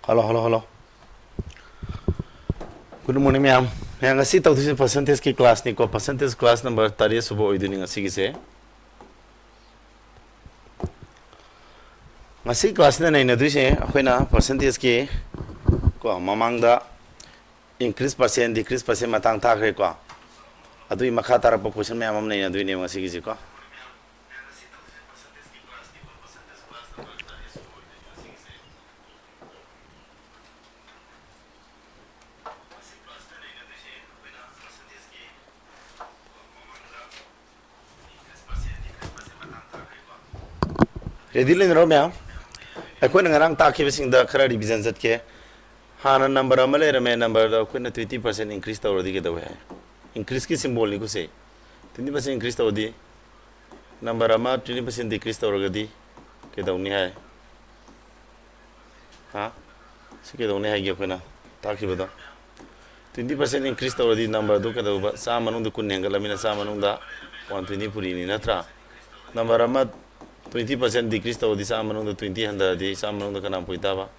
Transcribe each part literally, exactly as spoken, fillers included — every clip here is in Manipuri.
Hello, hello, hello. Good morning, ꯃꯌꯥꯝ꯫ ꯃꯌꯥꯝ, ꯉꯁꯤ ꯇꯧꯗꯣꯏꯁꯦ percentage ꯀꯤ class ꯅꯤꯀꯣ꯫ Percentage class number ꯇꯔꯦꯠ ꯁꯨꯕ ꯑꯣꯏꯗꯣꯏꯅꯤ ꯉꯁꯤꯒꯤꯁꯦ꯫ ꯉꯁꯤ class ꯁꯤꯗ ꯅꯩꯅꯗꯣꯏꯁꯦ ꯑꯩꯈꯣꯏꯅ percentage ꯀꯤ ꯀꯣ, ꯃꯃꯥꯡꯗ increase percent, decrease percent ꯃꯇꯥꯡ ꯇꯥꯈ꯭ꯔꯦꯀꯣ꯫ ꯑꯗꯨꯒꯤ ꯃꯈꯥ ꯇꯥꯔꯛꯄ question ꯃꯌꯥꯝ ꯑꯃ ꯅꯩꯅꯗꯣꯏꯅꯦꯕ ꯉꯁꯤꯒꯤꯁꯦꯀꯣ꯫ Ready ꯂꯩꯅꯔꯣ ꯃꯌꯥꯝ? ꯑꯩꯈꯣꯏꯅ ꯉꯔꯥꯡ ꯇꯥꯛꯈꯤꯕꯁꯤꯡꯗ ꯈꯔ revision ꯆꯠꯀꯦ꯫ ꯍꯥꯟꯅ number ꯑꯃ ꯂꯩꯔꯝꯃꯦ, number ꯗꯣ ꯑꯩꯈꯣꯏꯅ twenty percent increase ꯇꯧꯔꯗꯤ ꯀꯩꯗꯧꯋꯦ ꯍꯥꯏ? Increase ꯀꯤ symbol ꯅꯤꯀꯣ ꯁꯦ꯫ Twenty percent increase ꯇꯧꯔꯗꯤ, number ꯑꯃ twenty percent decrease ꯇꯧꯔꯒꯗꯤ ꯀꯩꯗꯧꯅꯤ ꯍꯥꯏ? ꯍꯥ? ꯁꯤ ꯀꯩꯗꯧꯅꯤ ꯍꯥꯏꯒꯦ? ꯑꯩꯈꯣꯏꯅ ꯇꯥꯛꯈꯤꯕꯗꯣ twenty percent increase ꯇꯧꯔꯗꯤ number ꯗꯨ ꯀꯩꯗꯧꯕ? ꯆꯥꯝꯃ ꯃꯅꯨꯡꯗ ꯀꯨꯟ ꯍꯦꯟꯒꯠꯂꯃꯤꯅ ꯆꯥꯝꯃ ꯃꯅꯨꯡꯗ one twenty ꯄꯨꯔꯤꯅꯤ, ꯅꯠꯇ꯭ꯔꯥ? Number ꯑꯃ twenty percent decrease ꯇꯧꯔꯗꯤ ꯆꯥꯝꯃ ꯃꯅꯨꯡꯗ twenty ꯍꯟꯊꯔꯗꯤ ꯆꯥꯝꯃ ꯃꯅꯨꯡꯗ ꯀꯅꯥ ꯄꯨꯏ ꯇꯥꯕ?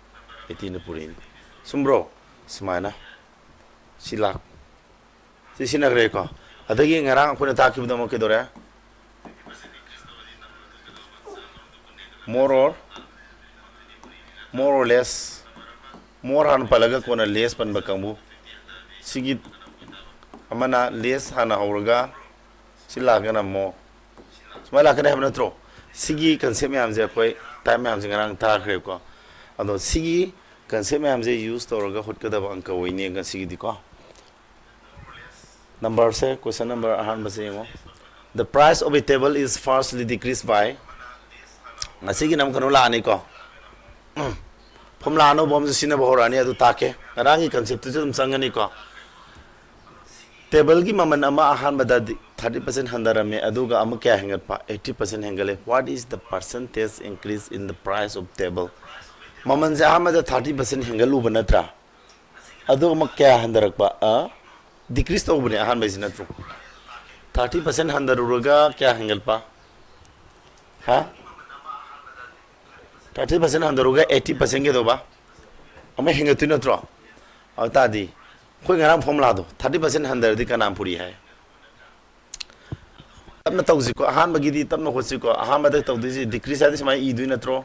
Eighty ꯅ ꯄꯨꯔꯤꯅꯤ꯫ ꯆꯨꯝꯕ꯭ꯔꯣ? ꯁꯨꯃꯥꯏꯅ ꯁꯤ ꯂꯥꯛ ꯁꯤ ꯁꯤꯖꯤꯟꯅꯈ꯭ꯔꯦꯀꯣ꯫ ꯑꯗꯒꯤ ꯉꯔꯥꯡ ꯑꯩꯈꯣꯏꯅ ꯇꯥꯛꯈꯤꯕꯗ ꯑꯃꯨꯛ ꯀꯩꯗꯧꯔꯦ? More or, more or less, more ꯍꯥꯟꯅ ꯄꯜꯂꯒ ꯀꯣꯟꯅ less ꯄꯟꯕ ꯀꯥꯡꯕꯨ꯫ ꯁꯤꯒꯤ ꯑꯃꯅ less ꯍꯥꯟꯅ ꯍꯧꯔꯒ ꯁꯤ ꯂꯥꯛꯀꯅ more꯫ ꯁꯨꯃꯥꯏꯅ ꯂꯥꯛꯀꯅꯤ ꯍꯥꯏꯕ ꯅꯠꯇ꯭ꯔꯣ? ꯁꯤꯒꯤ concept ꯃꯌꯥꯝꯁꯦ, ꯑꯩꯈꯣꯏ type ꯃꯌꯥꯝꯁꯦ ꯉꯔꯥꯡ ꯇꯥꯈ꯭ꯔꯦꯕꯀꯣ꯫ ꯑꯗꯣ ꯁꯤꯒꯤ concept ꯃꯌꯥꯝꯁꯦ use ꯇꯧꯔꯒ ꯍꯣꯠꯀꯗꯕ ꯑꯪꯀ ꯑꯣꯏꯅꯤ ꯉꯁꯤꯒꯤꯗꯤꯀꯣ꯫ Number ꯁꯦ, question number ꯑꯍꯥꯟꯕꯁꯦ ꯌꯦꯡꯉꯣ꯫ The price of a table is firstly decreased by, ꯉꯁꯤꯒꯤꯅ ꯑꯃꯨꯛ ꯀꯩꯅꯣ ꯂꯥꯛꯑꯅꯤꯀꯣ꯫ Formula ꯑꯅꯧꯕ ꯑꯃꯁꯨ ꯁꯤꯖꯤꯟꯅꯕ ꯍꯧꯔꯛꯑꯅꯤ, ꯑꯗꯨ ꯇꯥꯛꯀꯦ꯫ ꯉꯔꯥꯡꯒꯤ concept ꯇꯨꯁꯨ ꯑꯗꯨꯝ ꯆꯪꯒꯅꯤꯀꯣ꯫ Table ꯒꯤ ꯃꯃꯜ ꯑꯃ ꯑꯍꯥꯟꯕꯗ ꯗꯤ-, thirty percent ꯍꯟꯊꯔꯝꯃꯦ, ꯑꯗꯨꯒ ꯑꯃꯨꯛ ꯀꯌꯥ ꯍꯦꯟꯒꯠꯄ? Eighty percent ꯍꯦꯟꯒꯠꯂꯦ꯫ What is the percentage increase in the price of table? ꯃꯃꯜꯁꯦ ꯑꯍꯥꯟꯕꯗ thirty percent ꯍꯦꯟꯒꯠꯂꯨꯕ ꯅꯠꯇ꯭ꯔꯥ? ꯑꯗꯨ ꯑꯃꯨꯛ ꯀꯌꯥ ꯍꯟꯊꯔꯛꯄ? ꯑ, decrease ꯇꯧꯕꯅꯦ ꯑꯍꯥꯟꯕꯩꯁꯤ ꯅꯠꯇ꯭ꯔꯣ? Thirty percent ꯍꯟꯊꯔꯨꯔꯒ ꯀꯌꯥ ꯍꯦꯟꯒꯠꯄ? ꯍꯥ? Thirty percent ꯍꯟꯊꯔꯨꯔꯒ eighty percent ꯀꯩꯗꯧꯕ? ꯑꯃ ꯍꯦꯟꯒꯠꯇꯣꯏ ꯅꯠꯇ꯭ꯔꯣ? ꯑꯗꯨ ꯇꯥꯔꯗꯤ ꯑꯩꯈꯣꯏ ꯉꯔꯥꯡ ꯐꯣꯔꯃꯨꯂꯥꯗꯣ ꯊꯥꯔꯇꯤ ꯄꯥꯔꯁꯦꯟ ꯍꯟꯊꯔꯗꯤ ꯀꯅꯥꯝ ꯄꯨꯔꯤ ꯍꯥꯏ? ꯇꯞꯅ ꯇꯧꯁꯤꯀꯣ, ꯑꯍꯥꯟꯕꯒꯤꯗꯤ ꯇꯞꯅ ꯈꯣꯠꯁꯤꯀꯣ, ꯑꯍꯥꯟꯕꯗ ꯇꯧꯗꯣꯏꯁꯤ ꯗꯤꯀ꯭ꯔꯤꯁ ꯍꯥꯏꯗꯤ ꯁꯨꯃꯥꯏꯅ ꯏꯗꯣꯏ ꯅꯠꯇ꯭ꯔꯣ?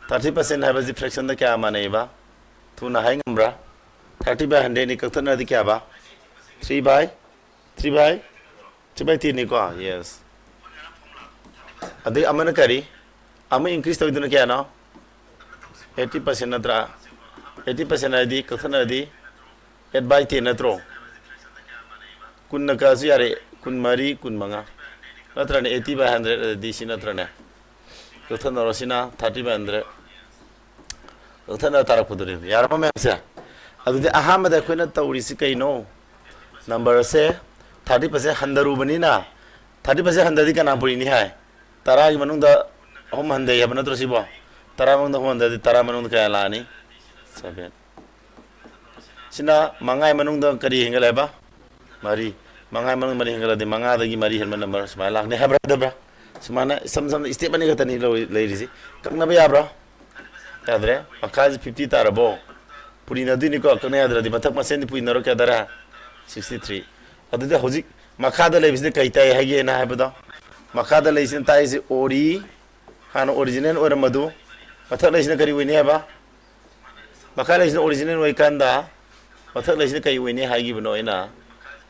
ꯊꯥꯔꯇꯤ ꯄꯥꯔꯁꯦꯟ ꯍꯥꯏꯕꯁꯤ ꯐ꯭ꯔꯦꯛꯁꯟꯗ ꯀꯌꯥ ꯃꯥꯟꯅꯩꯕ? ꯊꯨꯅ ꯍꯥꯏ ꯉꯝꯕ꯭ꯔꯥ? ꯊꯥꯔꯇꯤ ꯕꯥꯏ ꯍꯟꯗ꯭ꯔꯦꯠꯅꯤ ꯀꯛꯊꯠꯅꯔꯗꯤ ꯀꯌꯥꯕ? Three by three by three by ꯇꯦꯟꯅꯤꯀꯣ꯫ ꯌꯦꯁ꯫ ꯑꯗꯩ ꯑꯃꯅ ꯀꯔꯤ? ꯑꯃ ꯏꯟꯀ꯭ꯔꯤꯁ ꯇꯧꯗꯨꯅ ꯀꯌꯥꯅꯣ? ꯑꯩꯠꯇꯤ ꯄꯥꯔꯁꯦꯟ ꯅꯠꯇ꯭ꯔꯥ? ꯑꯩꯠꯇꯤ ꯄꯥꯔꯁꯦꯟ ꯍꯥꯏꯗꯤ ꯀꯛꯊꯠꯅꯔꯗꯤ ꯑꯦꯠ ꯕꯥꯏ ꯇꯦꯟ ꯅꯠꯇ꯭ꯔꯣ? ꯀꯨꯟꯅ ꯀꯛꯑꯁꯨ ꯌꯥꯔꯦ, ꯀꯨꯟꯃꯔꯤ, ꯀꯨꯟꯃꯉꯥ ꯅꯠꯇ꯭ꯔꯅꯦ? ꯑꯩꯠꯇꯤ ꯕꯥꯏ ꯍꯟꯗ꯭ꯔꯦꯠ ꯑꯗꯨꯗꯤ ꯁꯤ ꯅꯠꯇ꯭ꯔꯅꯦ? ꯀꯛꯊꯠꯅꯔꯣ, ꯁꯤꯅ ꯊꯥꯔꯇꯤ ꯕꯥꯏ ꯍꯟꯗ꯭ꯔꯦꯠ ꯀꯛꯊꯠꯅ ꯇꯥꯔꯛꯄꯗꯨꯅꯦꯕ꯫ ꯌꯥꯔꯕ ꯃꯌꯥꯝꯁꯦ? ꯑꯗꯨꯗꯤ ꯑꯍꯥꯟꯕꯗ ꯑꯩꯈꯣꯏꯅ ꯇꯧꯔꯤꯁꯤ ꯀꯩꯅꯣ? ꯅꯝꯕꯔꯁꯦ ꯊꯥꯔꯇꯤ ꯄꯥꯔꯁꯦꯟ ꯍꯟꯊꯔꯨꯕꯅꯤꯅ, ꯊꯥꯔꯇꯤ ꯄꯥꯔꯁꯦꯟ ꯍꯟꯊꯔꯗꯤ ꯀꯅꯥ ꯄꯨꯔꯤꯅꯤ ꯍꯥꯏ? ꯇꯔꯥꯒꯤ ꯃꯅꯨꯡꯗ ꯑꯍꯨꯝ ꯍꯟꯊꯩ ꯍꯥꯏꯕ ꯅꯠꯇ꯭ꯔꯣ ꯁꯤꯕꯣ? ꯇꯔꯥ ꯃꯅꯨꯡꯗ ꯑꯍꯨꯝ ꯍꯟꯊꯔꯗꯤ ꯇꯔꯥ ꯃꯅꯨꯡꯗ ꯀꯌꯥ ꯂꯥꯛꯑꯅꯤ? ꯁꯚꯦꯟ꯫ ꯁꯤꯅ ꯃꯉꯥꯒꯤ ꯃꯅꯨꯡꯗ ꯀꯔꯤ ꯍꯦꯟꯒꯠꯂꯦ ꯍꯥꯏꯕ? ꯃꯔꯤ꯫ ꯃꯉꯥꯒꯤ ꯃꯅꯨꯡꯗ ꯃꯔꯤ ꯍꯦꯟꯒꯠꯂꯗꯤ ꯃꯉꯥꯗꯒꯤ ꯃꯔꯤ ꯍꯦꯟꯕ ꯅꯝꯕꯔ ꯁꯨꯃꯥꯏꯅ ꯂꯥꯛꯅꯤ ꯍꯥꯏꯕ꯭ꯔꯥ, ꯍꯥꯏꯗꯕ꯭ꯔꯥ? ꯁꯨꯃꯥꯏꯅ ꯏꯁꯝ ꯁꯝꯅ ꯁ꯭ꯇꯦꯞ ꯑꯅꯤ ꯈꯛꯇꯅꯤ ꯂꯧꯔꯤ-, ꯂꯩꯔꯤꯁꯤ꯫ ꯀꯛꯅꯕ ꯌꯥꯕ꯭ꯔꯥ? ꯌꯥꯗ꯭ꯔꯦ꯫ ꯃꯈꯥꯁꯤ ꯐꯤꯐꯇꯤ ꯇꯥꯔꯕꯣ? ꯄꯨꯔꯤꯅꯗꯣꯏꯅꯤꯀꯣ, ꯀꯛꯅ ꯌꯥꯗ꯭ꯔꯗꯤ꯫ ꯃꯊꯛ ꯃꯁꯦꯟꯗꯤ ꯄꯨꯔꯤꯅꯔꯣ, ꯀꯌꯥ ꯇꯥꯔꯦ? Sixty three. ꯑꯗꯨꯗꯤ ꯍꯧꯖꯤꯛ ꯃꯈꯥꯗ ꯂꯩꯕꯁꯤꯅ ꯀꯩ ꯇꯥꯏ ꯍꯥꯏꯒꯦꯅ ꯍꯥꯏꯕꯗꯣ? ꯃꯈꯥꯗ ꯂꯩꯁꯤꯅ ꯇꯥꯛꯏꯁꯤ ꯑꯣꯔꯤ, ꯍꯥꯟꯅ ꯑꯣꯔꯤꯖꯤꯅꯦꯜ ꯑꯣꯏꯔꯝꯕꯗꯨ꯫ ꯃꯊꯛ ꯂꯩꯁꯤꯅ ꯀꯔꯤ ꯑꯣꯏꯅꯤ ꯍꯥꯏꯕ? ꯃꯈꯥ ꯂꯩꯁꯤꯅ ꯑꯣꯔꯤꯖꯤꯅꯦꯜ ꯑꯣꯏꯀꯥꯟꯗ, ꯃꯊꯛ ꯂꯩꯁꯤꯅ ꯀꯔꯤ ꯑꯣꯏꯅꯤ ꯍꯥꯏꯈꯤꯕꯅꯣ ꯑꯩꯅ?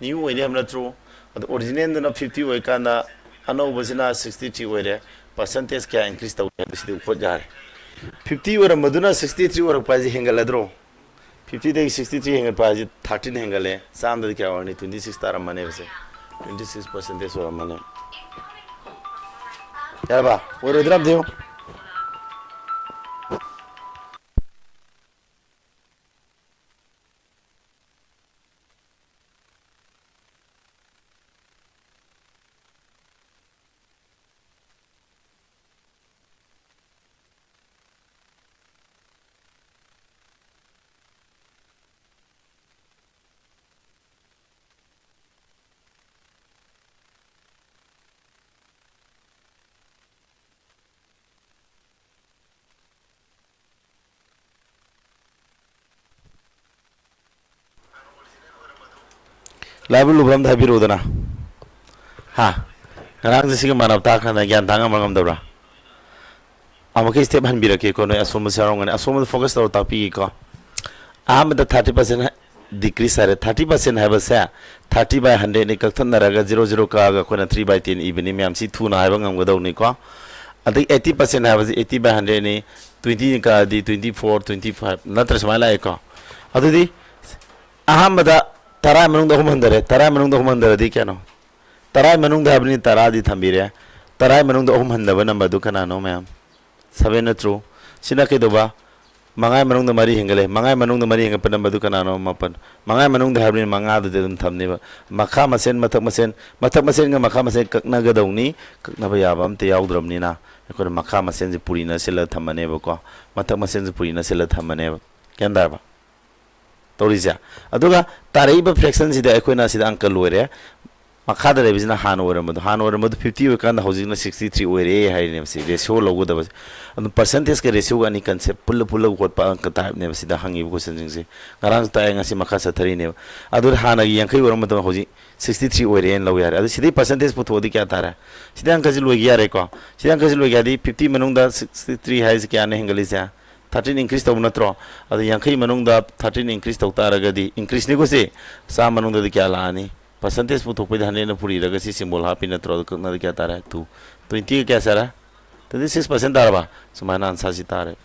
ꯅ꯭ꯌꯨ ꯑꯣꯏꯅꯤ ꯍꯥꯏꯕ ꯅꯠꯇ꯭ꯔꯣ? ꯑꯗꯣ ꯑꯣꯔꯤꯖꯤꯅꯦꯜꯗꯨꯅ ꯐꯤꯐꯇꯤ ꯑꯣꯏꯀꯥꯟꯗ, ꯑꯅꯧꯕꯁꯤꯅ ꯁꯤꯛꯁꯇꯤ ꯊ꯭ꯔꯤ ꯑꯣꯏꯔꯦ꯫ ꯄꯥꯔꯁꯦꯟꯇꯦꯖ ꯀꯌꯥ ꯏꯟꯀ꯭ꯔꯤꯁ ꯇꯧꯏ ꯍꯥꯏꯕꯁꯤꯗꯤ ꯎꯠꯄ ꯌꯥꯔꯦ꯫ ꯐꯤꯐꯇꯤ ꯑꯣꯏꯔꯝꯕꯗꯨꯅ ꯁꯤꯛꯁꯇꯤ ꯊ꯭ꯔꯤ ꯑꯣꯏꯔꯛꯄ ꯍꯥꯏꯁꯦ ꯍꯦꯟꯒꯠꯂꯗ꯭ꯔꯣ? ꯐꯤꯐꯇꯤꯗꯒꯤ ꯁꯤꯛꯁꯇꯤ ꯊ꯭ꯔꯤ ꯍꯦꯟꯒꯠꯄ ꯍꯥꯏꯁꯦ ꯊꯥꯔꯇꯤꯟ ꯍꯦꯟꯒꯠꯂꯦ꯫ ꯆꯥꯝꯗꯗꯤ ꯀꯌꯥ ꯑꯣꯏꯔꯅꯤ? ꯇ꯭ꯋꯦꯟꯇꯤ ꯁꯤꯛꯁ ꯇꯥꯔꯝꯃꯅꯦꯕꯁꯦ꯫ ꯇ꯭ꯋꯦꯟꯇꯤ ꯁꯤꯛꯁ ꯄꯥꯔꯁꯦꯟꯇꯦꯖ ꯑꯣꯏꯔꯝꯃꯅꯤ꯫ ꯌꯥꯔꯕ? ꯑꯣꯏꯔꯣꯏꯗ꯭ꯔꯥ ꯑꯝꯇ ꯌꯦꯡꯉꯨ꯫ ꯂꯥꯏꯕ ꯂꯨꯕ꯭ꯔ ꯑꯝꯇ ꯍꯥꯏꯕꯤꯔꯛꯎꯗꯅ꯫ ꯍꯥ? ꯉꯔꯥꯡꯁꯦ ꯁꯤꯒ ꯃꯥꯟꯅꯕ ꯇꯥꯛꯈ꯭ꯔꯅ ꯒ꯭ꯌꯥꯟ ꯇꯥ ꯉꯝꯕ꯭ꯔꯥ ꯉꯝꯗꯕ꯭ꯔꯥ? ꯑꯃꯨꯛꯀ step ꯍꯟꯕꯤꯔꯛꯀꯦꯀꯣ, ꯅꯣꯏ ꯑꯁꯣꯟꯕꯁꯨ ꯌꯥꯎꯔꯝꯒꯅꯤ꯫ ꯑꯁꯣꯟꯕꯗ focus ꯇꯧꯔ ꯇꯥꯛꯄꯤꯒꯦꯀꯣ꯫ ꯑꯍꯥꯟꯕꯗ thirty percent decrease ꯍꯥꯏꯔꯦ꯫ Thirty percent ꯍꯥꯏꯕꯁꯦ thirty by hundred ꯅꯤ, ꯀꯛꯊꯠꯅꯔꯒ zero zero ꯀꯛꯑꯒ ꯑꯩꯈꯣꯏꯅ three by ten ꯏꯕꯅꯤ꯫ ꯃꯌꯥꯝ ꯁꯤ ꯊꯨꯅ ꯍꯥꯏꯕ ꯉꯝꯒꯗꯧꯅꯤꯀꯣ꯫ ꯑꯗꯒꯤ eighty percent ꯍꯥꯏꯕꯁꯤ eighty by hundred ꯅꯤ, twenty ꯀꯛꯑꯗꯤ twenty four, twenty five ꯅꯠꯇ꯭ꯔ ꯁꯨꯃꯥꯏꯅ ꯂꯥꯛꯑꯦꯀꯣ꯫ ꯑꯗꯨꯗꯤ ꯑꯍꯥꯟꯕꯗ ꯇꯔꯥ ꯃꯅꯨꯡꯗ ꯑꯍꯨꯝ ꯍꯟꯊꯔꯦ꯫ ꯇꯔꯥ ꯃꯅꯨꯡꯗ ꯑꯍꯨꯝ ꯍꯟꯊꯔꯗꯤ ꯀꯌꯥꯅꯣ? ꯇꯔꯥ ꯃꯅꯨꯡꯗ ꯍꯥꯏꯕꯅꯤ, ꯇꯔꯥꯗꯤ ꯊꯝꯕꯤꯔꯦ꯫ ꯇꯔꯥ ꯃꯅꯨꯡꯗ ꯑꯍꯨꯝ ꯍꯟꯊꯕ number ꯗꯨ ꯀꯅꯥꯅꯣ ꯃꯌꯥꯝ? Seven ꯅꯠꯇ꯭ꯔꯣ? ꯁꯤꯅ ꯀꯩꯗꯧꯕ? ꯃꯉꯥ ꯃꯅꯨꯡꯗ ꯃꯔꯤ ꯍꯦꯟꯒꯠꯂꯦ꯫ ꯃꯉꯥ ꯃꯅꯨꯡꯗ ꯃꯔꯤ ꯍꯦꯟꯒꯠꯄ number ꯗꯨ ꯀꯅꯥꯅꯣ? ꯃꯥꯄꯟ꯫ ꯃꯉꯥ ꯃꯅꯨꯡꯗ ꯍꯥꯏꯕꯅꯤꯅ ꯃꯉꯥꯗꯨꯗꯤ ꯑꯗꯨꯝ ꯊꯝꯅꯦꯕ꯫ ꯃꯈꯥ ꯃꯁꯦꯟ, ꯃꯊꯛ ꯃꯁꯦꯟ, ꯃꯊꯛ ꯃꯁꯦꯟꯒ ꯃꯈꯥ ꯃꯁꯦꯟ ꯀꯛꯅꯒꯗꯧꯅꯤ꯫ ꯀꯛꯅꯕ ꯌꯥꯕ ꯑꯝꯇ ꯌꯥꯎꯗ꯭ꯔꯕꯅꯤꯅ ꯑꯩꯈꯣꯏꯅ ꯃꯈꯥ ꯃꯁꯦꯟꯁꯦ ꯄꯨꯔꯤꯅ ꯁꯤꯜꯂꯒ ꯊꯝꯃꯅꯦꯕꯀꯣ꯫ ꯃꯊꯛ ꯃꯁꯦꯟꯁꯦ ꯄꯨꯔꯤꯅ ꯁꯤꯜꯂꯒ ꯊꯝꯃꯅꯦꯕ꯫ ꯒ꯭ꯌꯥꯟ ꯇꯥꯔꯕ? ꯇꯧꯔꯤꯁꯦ꯫ ꯑꯗꯨꯒ ꯇꯥꯔꯛꯏꯕ fraction ꯁꯤꯗ ꯑꯩꯈꯣꯏꯅ ꯁꯤꯗ ꯑꯪꯀ ꯂꯣꯏꯔꯦ꯫ ꯃꯈꯥꯗ ꯂꯩꯕꯁꯤꯅ ꯍꯥꯟꯅ ꯑꯣꯏꯔꯝꯕꯗꯣ, ꯍꯥꯟꯅ ꯑꯣꯏꯔꯝꯕꯗꯣ fifty ꯑꯣꯏꯔꯀꯥꯟꯗ ꯍꯧꯖꯤꯛꯅ sixty three ꯑꯣꯏꯔꯦ ꯍꯥꯏꯔꯤꯅꯦꯕ꯫ ꯁꯤ ratio ꯂꯧꯒꯗꯕꯁꯦ꯫ ꯑꯗꯨꯝ percentage ꯀ ratio ꯒ ꯑꯅꯤ concept ꯄꯨꯜꯂ ꯄꯨꯜꯂꯒ ꯍꯣꯠꯄ ꯑꯪꯀ type ꯅꯦꯕ ꯁꯤꯗ ꯍꯪꯉꯤꯕ question ꯁꯤꯡꯁꯦ꯫ ꯉꯔꯥꯡꯁꯨ ꯇꯥꯛꯑꯦ, ꯉꯁꯤ ꯃꯈꯥ ꯆꯠꯊꯔꯤꯅꯦꯕ꯫ ꯑꯗꯨ ꯍꯥꯟꯅꯒꯤ ꯌꯥꯡꯈꯩ ꯑꯣꯏꯔꯝꯕꯗꯣ ꯍꯧꯖꯤꯛ sixty three ꯑꯣꯏꯔꯦꯅ ꯂꯧ ꯌꯥꯔꯦ꯫ ꯑꯗꯨ ꯁꯤꯗꯩ percentage ꯄꯨꯊꯣꯛꯑꯗꯤ ꯀꯌꯥ ꯇꯥꯔꯦ? ꯁꯤꯗꯩ ꯑꯪꯀꯁꯤ ꯂꯣꯏꯒꯤ ꯌꯥꯔꯦꯀꯣ꯫ ꯁꯤꯗꯩ ꯑꯪꯀꯁꯤ ꯂꯣꯏꯒꯦ ꯍꯥꯏꯔꯗꯤ fifty ꯃꯅꯨꯡꯗ sixty three ꯍꯥꯏꯁꯦ ꯀꯌꯥꯅ ꯍꯦꯟꯒꯠꯂꯤꯁꯦ? Thirteen increase ꯇꯧꯕ ꯅꯠꯇ꯭ꯔꯣ? ꯑꯗꯣ ꯌꯥꯡꯈꯩ ꯃꯅꯨꯡꯗ thirteen increase ꯇꯧ ꯇꯥꯔꯒꯗꯤ, increase ꯅꯤꯀꯣ ꯁꯤ, ꯆꯥꯝꯃ ꯃꯅꯨꯡꯗꯗꯤ ꯀꯌꯥ ꯂꯥꯛꯑꯅꯤ? Percentage ꯄꯨꯊꯣꯛꯄꯩꯗ hundred ꯅ ꯄꯨꯔꯤꯔꯒ ꯁꯤ symbol ꯍꯥꯞꯄꯤ ꯅꯠꯇ꯭ꯔꯣ? ꯑꯗꯨ ꯀꯛꯅꯗꯤ ꯀꯌꯥ ꯇꯥꯔꯦ? Two꯫ Twenty ꯒ ꯀꯌꯥ ꯁꯥꯔꯦ? Twenty six percent ꯇꯥꯔꯕ? ꯁꯨꯃꯥꯏꯅ answer ꯁꯤ ꯇꯥꯔꯦ꯫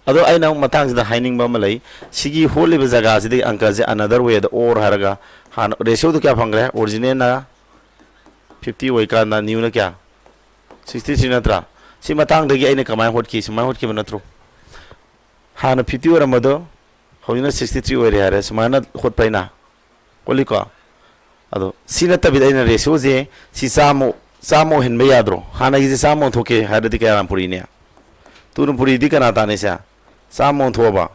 ꯑꯗꯣ ꯑꯩꯅ ꯑꯃꯨꯛ ꯃꯇꯥꯡꯁꯤꯗ ꯍꯥꯏꯅꯤꯡꯕ ꯑꯃ ꯂꯩ꯫ ꯁꯤꯒꯤ ꯍꯣꯠꯂꯤꯕ ꯖꯒꯥꯁꯤꯗꯒꯤ ꯑꯪꯀꯁꯦ another way ꯗ, or ꯍꯥꯏꯔꯒ, ꯍꯥꯟꯅ ratio ꯗꯨ ꯀꯌꯥ ꯐꯪꯈ꯭ꯔꯦ? Original ꯅ fifty ꯑꯣꯏꯀꯥꯟꯗ new ꯅ ꯀꯌꯥ? Sixty three ꯅꯠꯇ꯭ꯔꯥ? ꯁꯤ ꯃꯇꯥꯡꯗꯒꯤ ꯑꯩꯅ ꯀꯃꯥꯏꯅ ꯍꯣꯠꯈꯤ? ꯁꯨꯃꯥꯏꯅ ꯍꯣꯠꯈꯤꯕ ꯅꯠꯇ꯭ꯔꯣ? ꯍꯥꯟꯅ fifty ꯑꯣꯏꯔꯝꯕꯗꯣ ꯍꯧꯖꯤꯛꯅ sixty three ꯑꯣꯏꯔꯦ ꯍꯥꯏꯔꯦ꯫ ꯁꯨꯃꯥꯏꯅ ꯍꯣꯠꯄ ꯑꯩꯅ꯫ ꯍꯣꯠꯂꯤꯀꯣ? ꯑꯗꯣ ꯁꯤ ꯅꯠꯇꯕꯤꯗ ꯑꯩꯅ ratio ꯁꯦ ꯁꯤ ꯆꯥꯝꯃ, ꯆꯥꯝꯃ ꯑꯣꯏꯍꯟꯕ ꯌꯥꯗ꯭ꯔꯣ? ꯍꯥꯟꯅꯒꯤꯁꯦ ꯆꯥꯝꯃ ꯑꯣꯟꯊꯣꯛꯀꯦ ꯍꯥꯏꯔꯗꯤ ꯀꯌꯥ ꯄꯨꯔꯤꯅꯤ? Two ꯅ ꯄꯨꯔꯤꯗꯤ ꯀꯅꯥ ꯇꯥꯅꯤ ꯁꯦ? ꯆꯥꯝꯃ ꯑꯣꯟꯊꯣꯛꯑꯕ꯫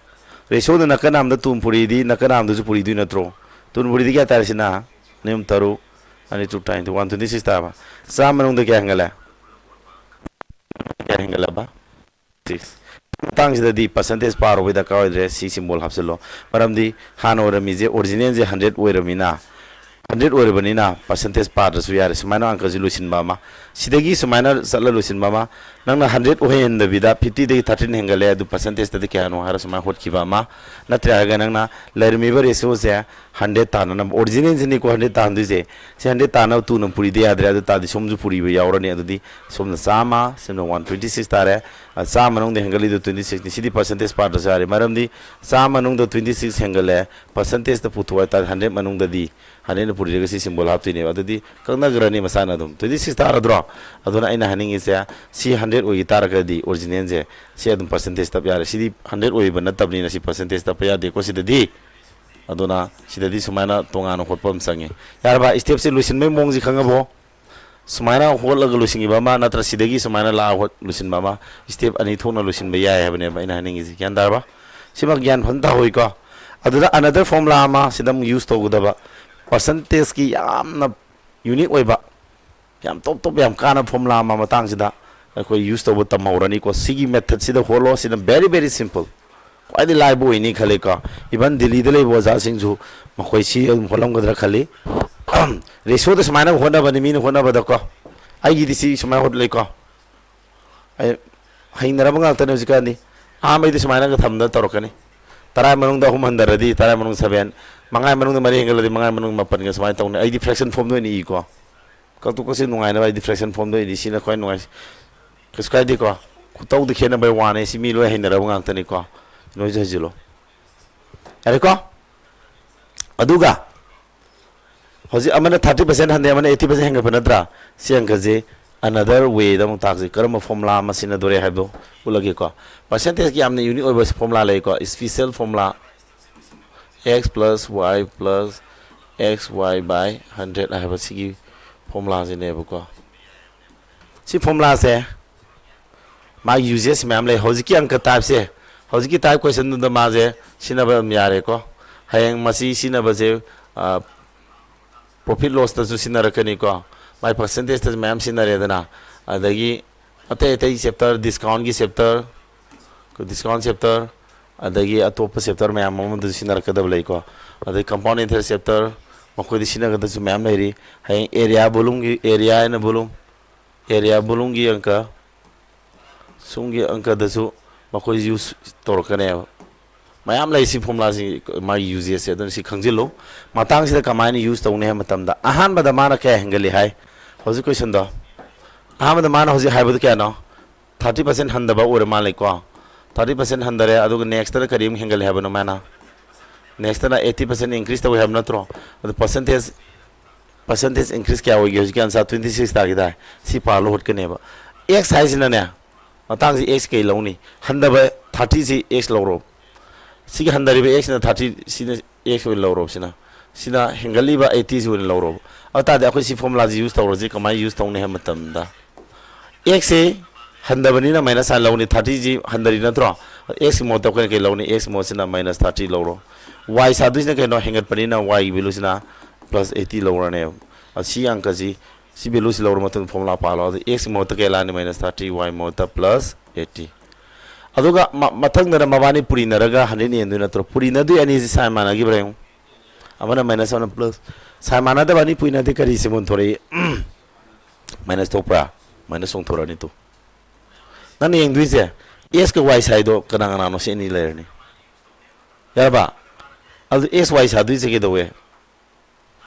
Ratio ꯗ ꯅꯥꯀꯟ ꯑꯃꯗ two ꯄꯨꯔꯤꯗꯤ ꯅꯥꯀꯟ ꯑꯃꯗꯁꯨ ꯄꯨꯔꯤꯗꯣꯏ ꯅꯠꯇ꯭ꯔꯣ? Two ꯄꯨꯔꯤꯗꯤ ꯀꯌꯥ ꯇꯥꯔꯦ ꯁꯤꯅ? ꯑꯅꯤ ꯑꯍꯨꯝ ꯇꯔꯨꯛ, ꯑꯅꯤ ꯇꯔꯨꯛ ꯇꯔꯥꯅꯤꯊꯣꯏ, one twenty six ꯇꯥꯔꯕ꯫ ꯆꯥꯝꯃ ꯃꯅꯨꯡꯗ ꯀꯌꯥ ꯍꯦꯟꯒꯠꯂꯦ? ꯀꯌꯥ ꯍꯦꯟꯒꯠꯂꯕ? Six꯫ ꯃꯇꯥꯡꯁꯤꯗꯗꯤ percentage ꯄꯥꯔꯨꯕꯩ ꯗꯔꯀꯥꯔ ꯑꯣꯏꯗ꯭ꯔꯦ, ꯁꯤ symbol ꯍꯥꯞꯆꯤꯜꯂꯣ꯫ ꯃꯔꯝꯗꯤ ꯍꯥꯟꯅ ꯑꯣꯏꯔꯝꯃꯤꯁꯦ, original ꯁꯦ hundred ꯑꯣꯏꯔꯝꯃꯤꯅ, ꯍꯟꯗ꯭ꯔꯦꯠ ꯑꯣꯏꯔꯕꯅꯤꯅ ꯄꯥꯔꯁꯦꯟꯇꯦꯖ ꯄꯥꯗ꯭ꯔꯁꯨ ꯌꯥꯔꯦ꯫ ꯁꯨꯃꯥꯏꯅ ꯑꯪꯀꯁꯤ ꯂꯣꯏꯁꯤꯟꯕ ꯑꯃ, ꯁꯤꯗꯒꯤ ꯁꯨꯃꯥꯏꯅ ꯆꯠꯂ ꯂꯣꯏꯁꯤꯟꯕ ꯑꯃ, ꯅꯪꯅ ꯍꯟꯗ꯭ꯔꯦꯠ ꯑꯣꯏꯍꯟꯗꯕꯤꯗ ꯐꯤꯐꯇꯤꯗꯒꯤ ꯊꯥꯔꯇꯤꯟ ꯍꯦꯟꯒꯠꯂꯦ, ꯑꯗꯨ ꯄꯥꯔꯁꯦꯟꯇꯦꯖꯇꯗꯤ ꯀꯌꯥꯅꯣ ꯍꯥꯏꯔ ꯁꯨꯃꯥꯏꯅ ꯍꯣꯠꯈꯤꯕ ꯑꯃ, ꯅꯠꯇ꯭ꯔꯒ ꯅꯪꯅ ꯂꯩꯔꯝꯃꯤꯕ ꯔꯦꯁꯤꯌꯣꯁꯦ ꯍꯟꯗ꯭ꯔꯦꯠ ꯇꯥꯅꯅꯕ, ꯑꯣꯔꯤꯖꯤꯅꯦꯜꯁꯤꯅꯤꯀꯣ ꯍꯟꯗ꯭ꯔꯦꯠ ꯇꯥꯍꯟꯗꯣꯏꯁꯦ, ꯁꯤ ꯍꯟꯗ꯭ꯔꯦꯠ ꯇꯥꯅꯕ ꯇꯨꯅ ꯄꯨꯔꯤꯗ ꯌꯥꯗ꯭ꯔꯦ, ꯑꯗꯨ ꯇꯥꯔꯗꯤ ꯁꯣꯝꯁꯨ ꯄꯨꯔꯤꯕ ꯌꯥꯎꯔꯅꯤ꯫ ꯑꯗꯨꯗꯤ ꯁꯣꯝꯅ ꯆꯥꯝꯃ, ꯁꯣꯝꯅ ꯋꯥꯟ ꯇ꯭ꯋꯦꯟꯇꯤ ꯁꯤꯛꯁ ꯇꯥꯔꯦ꯫ ꯑ, ꯆꯥꯝꯃ ꯃꯅꯨꯡꯗ ꯍꯦꯟꯒꯠꯂꯤꯗꯣ ꯇ꯭ꯋꯦꯟꯇꯤ ꯁꯤꯛꯁꯅꯤ꯫ ꯁꯤꯗꯤ ꯄꯥꯔꯁꯦꯟꯇꯦꯖ ꯄꯥꯗ꯭ꯔꯁꯨ ꯌꯥꯔꯦ, ꯃꯔꯝꯗꯤ ꯆꯥꯝꯃ ꯃꯅꯨꯡꯗ ꯇ꯭ꯋꯦꯟꯇꯤ ꯁꯤꯛꯁ ꯍꯦꯟꯒꯠꯂꯦ, ꯄꯥꯔꯁꯦꯟꯇꯦꯖꯇ ꯄꯨꯊꯣꯛ ꯍꯥꯏꯇꯥꯔꯗꯤ ꯍꯟꯗ꯭ꯔꯦꯠ ꯃꯅꯨꯡꯗꯗꯤ ꯍꯟꯗ꯭ꯔꯦꯠꯅ ꯄꯨꯔꯤꯔꯒ ꯁꯤ ꯁꯤꯝꯕꯣꯜ ꯍꯥꯞꯇꯣꯏꯅꯦꯕ꯫ ꯑꯗꯨꯗꯤ ꯀꯛꯅꯈ꯭ꯔꯅꯤ ꯃꯁꯥꯅ ꯑꯗꯨꯝ꯫ ꯇ꯭ꯋꯦꯟꯇꯤ ꯁꯤꯛꯁ ꯇꯥꯔꯗ꯭ꯔꯣ? ꯑꯗꯨꯅ ꯑꯩꯅ ꯍꯥꯏꯅꯤꯡꯉꯤꯁꯦ, ꯁꯤ ꯍꯟꯗ꯭ꯔꯦꯠ ꯑꯣꯏꯈꯤ ꯇꯥꯔꯒꯗꯤ ꯑꯣꯔꯤꯖꯤꯅꯦꯜꯁꯦ ꯁꯤ ꯑꯗꯨꯝ ꯄꯥꯔꯁꯦꯟꯇꯦꯖ ꯇꯞ ꯌꯥꯔꯦ꯫ ꯁꯤꯗꯤ ꯍꯟꯗ꯭ꯔꯦꯠ ꯑꯣꯏꯕ ꯅꯠꯇꯕꯅꯤꯅ ꯁꯤ ꯄꯥꯔꯁꯦꯟꯇꯦꯖ ꯇꯞꯄ ꯌꯥꯗꯦꯀꯣ ꯁꯤꯗꯗꯤ꯫ ꯑꯗꯨꯅ ꯁꯤꯗꯗꯤ ꯁꯨꯃꯥꯏꯅ ꯇꯣꯉꯥꯟꯅ ꯍꯣꯠꯄ ꯑꯃ ꯆꯪꯉꯦ꯫ ꯌꯥꯔꯕ? ꯁ꯭ꯇꯦꯞꯁꯦ ꯂꯣꯏꯁꯤꯟꯕꯒꯤ ꯃꯑꯣꯡꯁꯤ ꯈꯪꯉꯕꯣ? ꯁꯨꯃꯥꯏꯅ ꯍꯣꯠꯂꯒ ꯂꯣꯏꯁꯤꯟꯈꯤꯕ ꯑꯃ, ꯅꯠꯇ꯭ꯔ ꯁꯤꯗꯒꯤ ꯁꯨꯃꯥꯏꯅ ꯂꯥꯛꯑ ꯍꯣꯠ-, ꯂꯣꯏꯁꯤꯟꯕ ꯑꯃ, ꯁ꯭ꯇꯦꯞ ꯑꯅꯤ ꯊꯣꯛꯅ ꯂꯣꯏꯁꯤꯟꯕ ꯌꯥꯏ ꯍꯥꯏꯕꯅꯦꯕ ꯑꯩꯅ ꯍꯥꯏꯅꯤꯡꯉꯤꯁꯦ꯫ ꯒ꯭ꯌꯥꯟ ꯇꯥꯔꯕ? ꯁꯤꯃ ꯒ꯭ꯌꯥꯟ ꯐꯖꯅ ꯇꯥꯍꯧꯏꯀꯣ꯫ ꯑꯗꯨꯗ another formula ꯑꯃ ꯁꯤꯗ ꯑꯃꯨꯛ ꯌꯨꯁ ꯇꯧꯒꯗꯕ, ꯄꯥꯔꯁꯦꯟꯇꯦꯖꯀꯤ ꯌꯥꯝꯅ ꯌꯨꯅꯤꯛ ꯑꯣꯏꯕ, ꯌꯥꯝ ꯇꯣꯞ ꯇꯣꯞ ꯌꯥꯝ ꯀꯥꯟꯅꯕ ꯐꯣꯔꯃꯨꯂꯥ ꯑꯃ ꯃꯇꯥꯡꯁꯤꯗ ꯑꯩꯈꯣꯏ ꯌꯨꯁ ꯇꯧꯕ ꯇꯝꯍꯧꯔꯅꯤꯀꯣ꯫ ꯁꯤꯒꯤ ꯃꯦꯊꯠꯁꯤꯗ ꯍꯣꯠꯂꯣ, ꯁꯤꯅ very very simple, ꯈ꯭ꯋꯥꯏꯗꯒꯤ ꯂꯥꯏꯕ ꯑꯣꯏꯅꯤ ꯈꯜꯂꯤꯀꯣ꯫ ꯏꯚꯟ ꯗꯤꯜꯂꯤꯗ ꯂꯩꯕ ꯑꯣꯖꯥꯁꯤꯡꯁꯨ ꯃꯈꯣꯏ ꯁꯤ ꯑꯗꯨꯝ ꯍꯣꯠꯂꯝꯒꯗ꯭ꯔꯥ ꯈꯜꯂꯤ꯫ ꯔꯦꯁꯤꯌꯣꯗ ꯁꯨꯃꯥꯏꯅ ꯍꯣꯠꯅꯕꯅꯤ ꯃꯤꯅ ꯍꯣꯠꯅꯕꯗꯀꯣ꯫ ꯑꯩꯒꯤꯗꯤ ꯁꯤ ꯁꯨꯃꯥꯏꯅ ꯍꯣꯠꯂꯤꯀꯣ꯫ ꯑꯩ ꯍꯩꯅꯔꯕ ꯉꯥꯛꯇꯅꯦ ꯍꯧꯖꯤꯛꯀꯥꯟꯗꯤ꯫ ꯑꯍꯥꯟꯕꯩꯗꯤ ꯁꯨꯃꯥꯏꯅꯒ ꯊꯝꯗꯅ ꯇꯧꯔꯛꯀꯅꯤ꯫ ꯇꯔꯥ ꯃꯅꯨꯡꯗ ꯑꯍꯨꯝ ꯍꯟꯊꯔꯗꯤ ꯇꯔꯥ ꯃꯅꯨꯡ ꯁꯚꯦꯟ, ꯃꯉꯥ ꯃꯅꯨꯡꯗ ꯃꯔꯤ ꯍꯦꯟꯒꯠꯂꯗꯤ ꯃꯉꯥ ꯃꯅꯨꯡ ꯃꯥꯄꯟꯒ ꯁꯨꯃꯥꯏꯅ ꯇꯧꯅꯤ꯫ ꯑꯩꯗꯤ ꯐ꯭ꯔꯦꯛꯁꯟ ꯐꯣꯝꯗ ꯑꯣꯏꯅ ꯏꯀꯣ꯫ ꯀꯛꯊꯣꯛ ꯀꯛꯁꯤꯟ ꯅꯨꯡꯉꯥꯏꯅꯕ ꯑꯩꯗꯤ ꯐ꯭ꯔꯦꯛꯁꯟ ꯐꯣꯝꯗ ꯏꯗꯤ, ꯁꯤꯅ ꯈ꯭ꯋꯥꯏ ꯅꯨꯡꯉꯥꯏ꯫ ꯀꯩꯁꯨ ꯀꯥꯏꯗꯦꯀꯣ꯫ ꯈꯨꯇꯧꯗ ꯈꯦꯠꯅꯕꯩ ꯋꯥꯅꯦ, ꯁꯤ ꯃꯤ ꯂꯣꯏ ꯍꯩꯅꯔꯕ ꯉꯥꯛꯇꯅꯤꯀꯣ꯫ ꯅꯣꯏꯁꯨ ꯍꯩꯖꯤꯜꯂꯣ꯫ ꯌꯥꯔꯦꯀꯣ? ꯑꯗꯨꯒ ꯍꯧꯖꯤꯛ ꯑꯃꯅ ꯊꯥꯔꯇꯤ ꯄꯥꯔꯁꯦꯟ ꯍꯟꯊꯩ, ꯑꯃꯅ ꯑꯩꯠꯇꯤ ꯄꯥꯔꯁꯦꯟ ꯍꯦꯟꯒꯠꯄ ꯅꯠꯇ꯭ꯔꯥ? ꯁꯤ ꯑꯪꯀꯁꯦ another way ꯗ ꯑꯃꯨꯛ ꯇꯥꯛꯁꯤ꯫ ꯀꯔꯝꯕ ꯐꯣꯔꯃꯨꯂꯥ ꯑꯃ ꯁꯤꯖꯤꯟꯅꯗꯣꯔꯦ ꯍꯥꯏꯕꯗꯣ ꯎꯠꯂꯒꯦꯀꯣ꯫ ꯄꯥꯔꯁꯦꯟꯇꯦꯖꯀꯤ ꯌꯥꯝꯅ ꯌꯨꯅꯤꯛ ꯑꯣꯏꯕ ꯐꯣꯔꯃꯨꯂꯥ ꯂꯩꯀꯣ, special formula, x plus y plus x y by hundred ꯍꯥꯏꯕ ꯁꯤꯒꯤ ꯐꯣꯔꯃꯨꯂꯥꯁꯤꯅꯦꯕꯀꯣ꯫ ꯁꯤ ꯐꯣꯔꯃꯨꯂꯥꯁꯦ ꯃꯥꯒꯤ ꯌꯨꯖꯦꯁ ꯃꯌꯥꯝ ꯂꯩ꯫ ꯍꯧꯖꯤꯛꯀꯤ ꯑꯪꯀ ꯇꯥꯏꯞꯁꯦ, ꯍꯧꯖꯤꯛꯀꯤ ꯇꯥꯏꯞ ꯀꯣꯏꯁꯟꯗꯨꯗ ꯃꯥꯁꯦ ꯁꯤꯖꯤꯟꯅꯕ ꯑꯗꯨꯝ ꯌꯥꯔꯦꯀꯣ꯫ ꯍꯌꯦꯡ ꯃꯁꯤ ꯁꯤꯖꯤꯟꯅꯕꯁꯦ, ꯑ, ꯄ꯭ꯔꯣꯐꯤꯠ ꯂꯣꯁꯇꯁꯨ ꯁꯤꯖꯤꯟꯅꯔꯛꯀꯅꯤꯀꯣ꯫ ꯃꯥꯏ ꯄꯥꯔꯁꯦꯟꯇꯦꯖꯇꯁꯨ ꯃꯌꯥꯝ ꯁꯤꯖꯤꯟꯅꯔꯦꯗꯅ꯫ ꯑꯗꯒꯤ ꯑꯇꯩ ꯑꯇꯩ ꯆꯦꯞꯇꯔ, ꯗꯤꯁꯀꯥꯎꯟꯒꯤ ꯆꯦꯞꯇꯔ, ꯗꯤꯁꯀꯥꯎꯟ ꯆꯦꯞꯇꯔ, ꯑꯗꯒꯤ ꯑꯇꯣꯞꯄ ꯆꯦꯞꯇꯔ ꯃꯌꯥꯝ ꯑꯃꯗꯁꯨ ꯁꯤꯖꯤꯟꯅꯔꯛꯀꯗꯕ ꯂꯩꯀꯣ꯫ ꯑꯗꯩ ꯀꯝꯄꯥꯎꯟ ꯏꯟꯇꯔꯦꯁ ꯆꯦꯞꯇꯔ, ꯃꯈꯣꯏꯗ ꯁꯤꯖꯤꯟꯅꯒꯗꯕꯁꯨ ꯃꯌꯥꯝ ꯂꯩꯔꯤ꯫ ꯍꯌꯦꯡ area volume ꯒꯤ, area ꯍꯥꯏꯅ volume, area volume ꯒꯤ ꯑꯪꯀ, ꯁꯨꯝꯒꯤ ꯑꯪꯀꯗꯁꯨ ꯃꯈꯣꯏ use ꯇꯧꯔꯛꯀꯅꯦꯕ꯫ ꯃꯌꯥꯝ ꯂꯩ ꯁꯤ formula ꯁꯤ, ꯃꯥꯒꯤ uses ꯁꯦ꯫ ꯑꯗꯨꯅ ꯁꯤ ꯈꯪꯖꯤꯜꯂꯨ꯫ ꯃꯇꯥꯡꯁꯤꯗ ꯀꯃꯥꯏꯅ use ꯇꯧꯅꯤ ꯍꯥꯏꯕ ꯃꯇꯝꯗ, ꯑꯍꯥꯟꯕꯗ ꯃꯥꯅ ꯀꯌꯥ ꯍꯦꯟꯒꯠꯂꯤ ꯍꯥꯏ? ꯍꯧꯖꯤꯛ question ꯗꯣ, ꯑꯍꯥꯟꯕꯗ ꯃꯥꯅ ꯍꯧꯖꯤꯛ ꯍꯥꯏꯕꯗꯨ ꯀꯌꯥꯅꯣ? Thirty percent ꯍꯟꯊꯕ ꯑꯣꯏꯔ ꯃꯥꯜꯂꯦꯀꯣ꯫ Thirty percent ꯍꯟꯊꯔꯦ, ꯑꯗꯨꯒ next ꯇꯅ ꯀꯔꯤ ꯑꯃꯨꯛ ꯍꯦꯟꯒꯠꯂꯦ ꯍꯥꯏꯕꯅꯣ ꯃꯥꯅ? Next ꯇꯅ eighty percent increase ꯇꯧꯋꯦ ꯍꯥꯏꯕ ꯅꯠꯇ꯭ꯔꯣ? ꯑꯗꯨ percentage, percentage increase ꯀꯌꯥ ꯑꯣꯏꯒꯦ? ꯍꯧꯖꯤꯛꯀꯤ answer twenty six ꯇꯥꯈꯤꯗꯥꯏ? ꯁꯤ ꯄꯥꯔ ꯂꯧꯍꯠꯀꯅꯦꯕ꯫ X ꯍꯥꯏꯁꯤꯅꯅꯦ, ꯃꯇꯥꯡꯁꯤ X ꯀꯩ ꯂꯧꯅꯤ? ꯍꯟꯊꯕ thirty ꯁꯤ X ꯂꯧꯔꯣ꯫ ꯁꯤꯒꯤ ꯍꯟꯊꯔꯤꯕ X ꯅ thirty, ꯁꯤꯅ X ꯑꯣꯏꯅ ꯂꯧꯔꯣ꯫ ꯁꯤꯅ, ꯁꯤꯅ ꯍꯦꯟꯒꯠꯂꯤꯕ eighty ꯁꯤ ꯑꯣꯏꯅ ꯂꯧꯔꯣ꯫ ꯑꯗꯨ ꯇꯥꯔꯗꯤ ꯑꯩꯈꯣꯏ ꯁꯤ formula ꯁꯤ use ꯇꯧꯔꯁꯤ꯫ ꯀꯃꯥꯏꯅ use ꯇꯧꯅꯤ ꯍꯥꯏꯕ ꯃꯇꯝꯗ, X ꯁꯦ ꯍꯟꯊꯕꯅꯤꯅ minus sign ꯂꯧꯅꯤ, thirty ꯁꯤ ꯍꯟꯊꯔꯤ ꯅꯠꯇ꯭ꯔꯣ? X ꯀꯤ ꯃꯍꯨꯠꯇ ꯑꯩꯈꯣꯏꯅ ꯀꯩ ꯂꯧꯅꯤ? X ꯀꯤ ꯃꯍꯨꯠꯁꯤꯅ minus thirty ꯂꯧꯔꯣ꯫ Y ꯁꯥꯗꯣꯏꯁꯤꯅ ꯀꯩꯅꯣ? ꯍꯦꯟꯒꯠꯄꯅꯤꯅ Y ꯒꯤ value ꯁꯤꯅ plus eighty ꯂꯧꯔꯅꯦꯕ꯫ ꯑ, ꯁꯤ ꯑꯪꯀꯁꯤ, ꯁꯤ value ꯁꯤ ꯂꯧꯔ ꯃꯇꯨꯡꯗ formula ꯄꯥꯜꯂꯣ꯫ ꯑꯗꯨ X ꯀꯤ ꯃꯍꯨꯠꯇ ꯀꯩ ꯂꯥꯛꯑꯅꯤ? Minus thirty, Y ꯃꯍꯨꯠꯇ plus eighty꯫ ꯑꯗꯨꯒ ꯃ-, ꯃꯊꯪꯗꯅ ꯃꯕꯥꯅꯤ ꯄꯨꯔꯤꯅꯔꯒ hundred ꯌꯦꯟꯗꯣꯏ ꯅꯠꯇ꯭ꯔꯣ? ꯄꯨꯔꯤꯅꯗꯣꯏ ꯑꯅꯤꯁꯤ sign ꯃꯥꯟꯅꯈꯤꯕ꯭ꯔꯥ ꯌꯦꯡꯉꯨ꯫ ꯑꯃꯅ minus, ꯑꯃꯅ plus꯫ Sign ꯃꯥꯟꯅꯗꯕ ꯑꯅꯤ ꯄꯨꯔꯤꯅꯗꯤ ꯀꯔꯤ symbol ꯊꯣꯔꯛꯏ? Minus ꯊꯣꯛꯄ꯭ꯔꯥ? Minus ꯑꯃꯨꯛ ꯊꯣꯔꯛꯑꯅꯤ ꯇꯨ꯫ ꯅꯪꯅ ꯌꯦꯡꯗꯣꯏꯁꯦ X ꯀ Y ꯁꯥꯏꯗꯣ ꯀꯅꯥ ꯀꯅꯥꯅꯣ? ꯁꯤ ꯑꯅꯤ ꯂꯩꯔꯅꯤ꯫ ꯌꯥꯔꯕ? ꯑꯗꯨ X Y ꯁꯥꯗꯣꯏꯁꯦ ꯀꯩꯗꯧꯋꯦ?